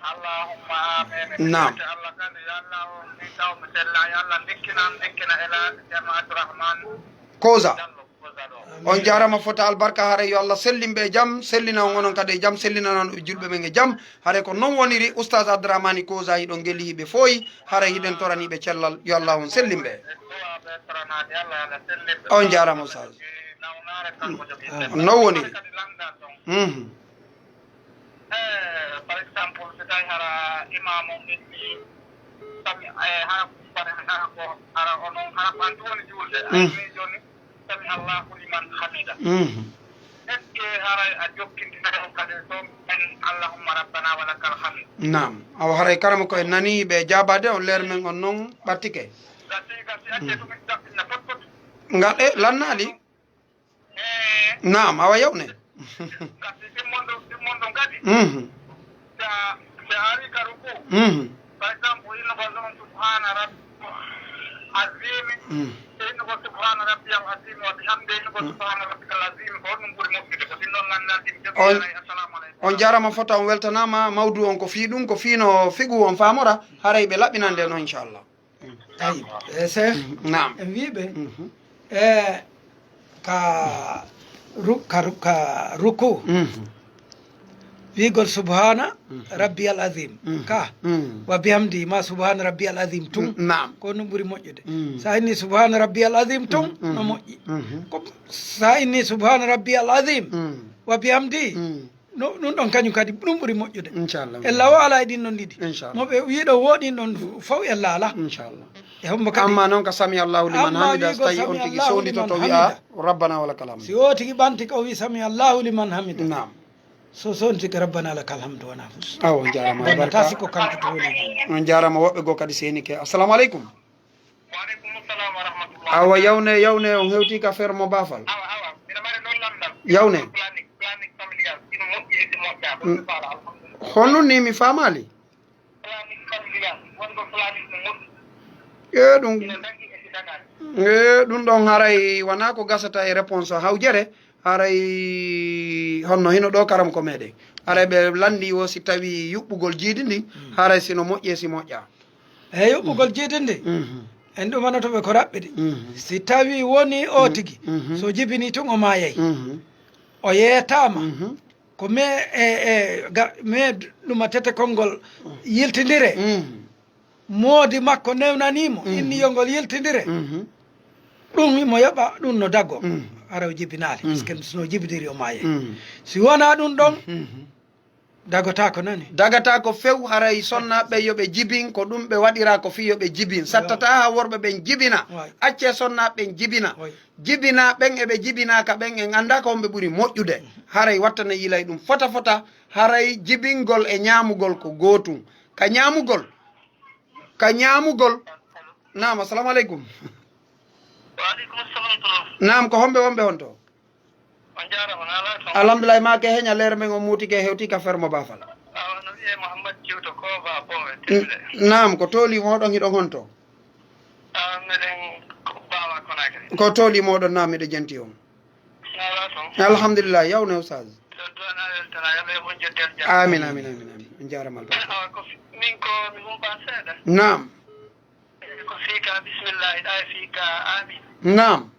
Allahumma amin. Naam. Yo Allah kadi, yo Allah o min taw mi sella, yo Allah ndikkina, ndikkina ila Ceerno Abdourahmane Kosa. Diallo Kosa ɗo. On jaaraama fota albarka, haray yo Allah sellin ɓe e jam, sellina on onon kadi e jam, sellina non julɓe ɓen e jam. Haray ko non woniri Oustaz Abdourahmane Kosa, hiɗon ngeli hiɓe fooyi, haray hiɗen torani ɓe cellal, yo Allah on sellin ɓe. On jaaraama Oustaz. Non woniri. Mhm. Eh, par exemple, si tawi hara imam on inni, sami, eh, hara, hara ko, hara onon, hara ko an woni julde. Mm. Ay, min joni, sami Allahu liman hamida. Mhm. Est-ce que haray a jokkindinay on kadi toon en Allahumma rabbana wa lakal hamd? Naam. Awa haray karama ko en nani ɓe jaabaade on leer men on non ɓattike. Gasi, gasi, acce to min jaɓɓinna pot pot. Ngal e lannaali? Naam, awa yawne. Gasi ɗimmon ɗo, ɗimmon ɗo kadi. Mhm. Sa, Ari ka ruku. Mhm. Par exemple, inno ko non subhana rabbi azimi. Mm. Inno ko subhana rabbi al azim wa bihamdi. Inno ko subhana rabbi al azim. Ko ɗum ɓuri moƴƴude. Ko ɗum ɗon nganndanɗi. On, assalamu aleykum. On jarama fota, on weltanama. Mawdu on ko fii ɗum, ko fii no figu on faamora. Haray ɓe laɓɓinande no, inchallah. Mm. Tayyib. Eh, Cheikh, mm, naam, en wiiɓe, mhm, eh, ka ru-, ka ru-, ka ruku. Mhm. Wiigol subhana, mhm, rabbiyal azim. Mhm. Ka, mhm, wa bihamdi ma subhana rabbiyal azim tun. Mm, naam. Ko ɗum ɓuri moƴƴude. Mm. Sa inni subhana rabbiyal azim tun, mm, no, mm, moƴƴi. Mhm. Ko sa inni subhana rabbiyal azim, mm, wa bihamdi. Mm. No, ɗum ɗon kañum kadi ɗum ɓuri moƴƴude. Inchallah. Ella o alaa e ɗin ɗon ɗiɗi. Inchallah. Mo ɓe wiiɗo wooɗin ɗon fof ella alaa. Inchallah. E hombo kadi? Amma noon ka sami Allahu liman hamida, so tawi on tigi sonditoto wi'a rabbana wa lakal hamd. Si o tigi ɓanti ko o wi sami Allahu liman hamida. Naam. So sonditike rabbana lakal hamdu wona fus. Awa, on jarama. Wonno barka. Tasi ko kanko to woni. On jarama, woɓɓe goo kadi seenike. Assalamu aleykum. Wa aleykum salam wa rahmatullah. Awa, yawne, yawne, on hewti ka fermo bafal. Awa, awa, mbiɗa mari noon lamndal. Yawne. Planning, planning familial, ino moƴƴi e si moƴƴa, ko, mm, mi faala, alhamdulillah. Honɗum ni mi faamaali? Planning familial, wonɗo planning no moƴƴi. E ɗum, ino dañi e si dañaani. E ɗum ɗon haray wonaa ko gasata e réponse o hawjere, haray honno hino ɗo karam ko meɗen. Haray ɓe lanndi o si tawi yuɓɓugol jiidi ndi, mm, haray sino moƴƴi e si moƴƴa. Eyi, yuɓɓugol jiidi ndi. Mhm. En ɗumanoto ɓe ko raɓɓiɗi. Mhm. Si tawi woni o, mhm, tigi, mhm, so jibini tun o maayay. Mhm. O yeetaama. Mhm. Ko me, e, e, ga, me ɗuma tete konngol yiltindire. Mhm. Moodi makko newnanii mo, mhm, inni yo ngol yiltindire. Mhm. Ɗum mo yoɓa, ɗum no dago. Mhm. Hara o jibinaali, mhm, parce que so no jibiniri o maayay. Mhm. Si wonaa ɗum ɗon, mhm. Dagotaako nani? Dagataako few, haray sonnaaɓe ɓen yo ɓe jibin, ko ɗum ɓe waɗiraa ko fii yo ɓe jibin. Yo. Sattataa haa worɓe ɓen jibina. Waay. Accee sonnaaɓe ɓen jibina. Waay. Jibinaa ɓen e ɓe jibinaaka ɓen, en anndaa ko homɓe ɓuri moƴƴude. Mhm. Haray wattane yilay ɗum fota fota, haray jibingol e ñaamugol ko gootum. Ka ñaamugol, ka ñaamugol. Naam, assalamu aleykum. Wa aleykum salam. Naam, ko homɓe wonɓe honto? On jaaraama, no alaa toon? Alhamdulillahi, maa ke heña leer men o muuti ke hewti ka fermo bafal. Awa, no wiyee Mouhammad Thiaw to Kooba Boowe, Tilde. N-, naam, ko tooli mooɗon hiɗon honto? Awa, meɗen ko Baawa Konakry. Ko tooli mooɗon, naam, miɗo jenti on. No alaa toon? Alhamdulillahi, yawne Oustaz. Ɗo duwana weltana, yo Allah yoɓ on joddel jam. Amin, amin, amin, amin. On jaaraama albarka. Awa, ko fi-, min ko mi humpaa seeɗa. Naam. Ko fii ka bismillahi, ɗa e fii ka amin. Naam.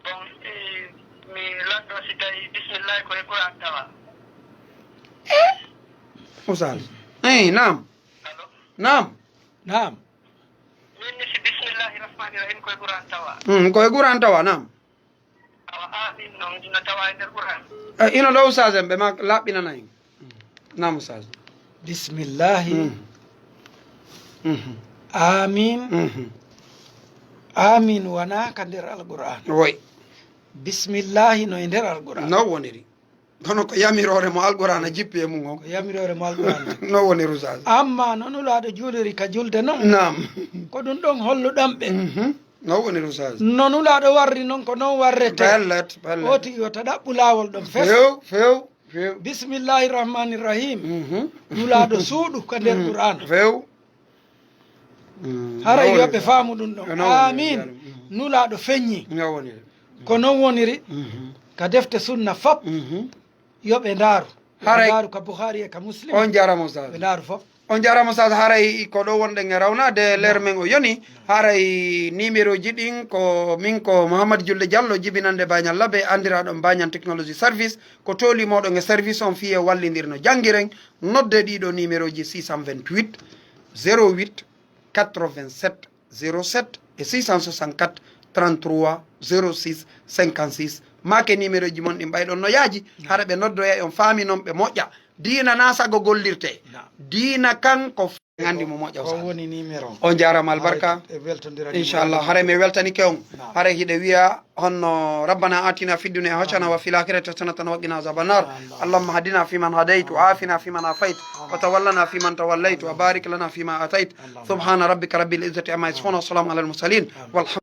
Bon, eh, mi lanndo si tawi bismillahi ko e Qur'an tawa. Eh? Oustaz. Eh, naam. Allo? Naam. Naam. Min ni si bismillahi rahmani rahim ko e Qur'an tawa. Hmm, ko e Qur'an tawa, naam. Awa, amin noon, ina tawa e nder Qur'an. Eh, ino ɗo Oustaz en, ɓe ma laɓɓinana en. Naam, Oustaz. Bismillahi. Mm. Mhm. Amin. Mhm. Amin wonaa ka nder Alqur'an. Woy. Bismillahi no e nder Alqur'an. No woniri. Kono ko yamiroore mo Alqur'an a jippi e mum on. Ko yamiroore mo Alqur'an. No woniri, Oustaz. Amma no Nulaaɗo juuliri ka julde non. Naam. Ko ɗum ɗon holluɗon ɓe. Mhm. No woniri, Oustaz. No Nulaaɗo warri non, ko non warrete. Pellet, pellet. O tigi wota ɗaɓɓu laawol ɗon fes. Few, few. Few. Bismillahi rahmani rahim. Mhm. Nulaaɗo suuɗu ka nder, mm, Qur'an. Few. Mm, haray no yo ɓe faamu ɗum ɗon. No woniri, amin. Mm. Nulaaɗo feññi. No woniri. Ko non woniri, mhm, ka defte sunna fop. Mhm. Yo ɓe ndaaru. Yo ɓe ndaaru ka Bukhari e ka Muslim. On jaaraama, Oustaz. Ɓe ndaaru fop. On jaaraama, Oustaz. Haray ko ɗo wonɗen e rawnaade, leer men o yoni. Haray nimeroji ɗin ko min ko Mouhammad Julde Diallo, jibinande Bañal Labe, anndiraaɗo Bañal Technology Service. Ko tooli mooɗon e service on fii e wallindir no janngiren. Nodde ɗiɗo nimeroji, six cent vingt-huit, zéro huit, quatre-vingt-sept, zéro sept e six cent soixante-quatre, trente-trois, zéro six, cinquante-six. Maake nimeroji mon ɗin ɓay ɗon no yaaji, hara ɓe noddoya e on faami non ɓe moƴƴa. Diina na sago gollirte. Naam. Diina kan ko f-, anndi mo moƴƴa, ko Oustaz. Woni numéro. On jaaraama albarka. Haray e weltondiral. Inchallah, haray mi weltanike on. Naam. Haray hiɗe wiya honno, "Rabbana atina fid dunya hasana wa fil akhirati hasanatan wa qina azaban nar. Amin. Allahumma hadina fiman hadayt, wa afina fiman afayt, wa tawallana fiman tawallayt, wa barik lana fima atayt." Allahumma. Subhana rabbika rabbil izzati amma yasifun, wa salamun alal mursalin. Amin. Walhamdulillah.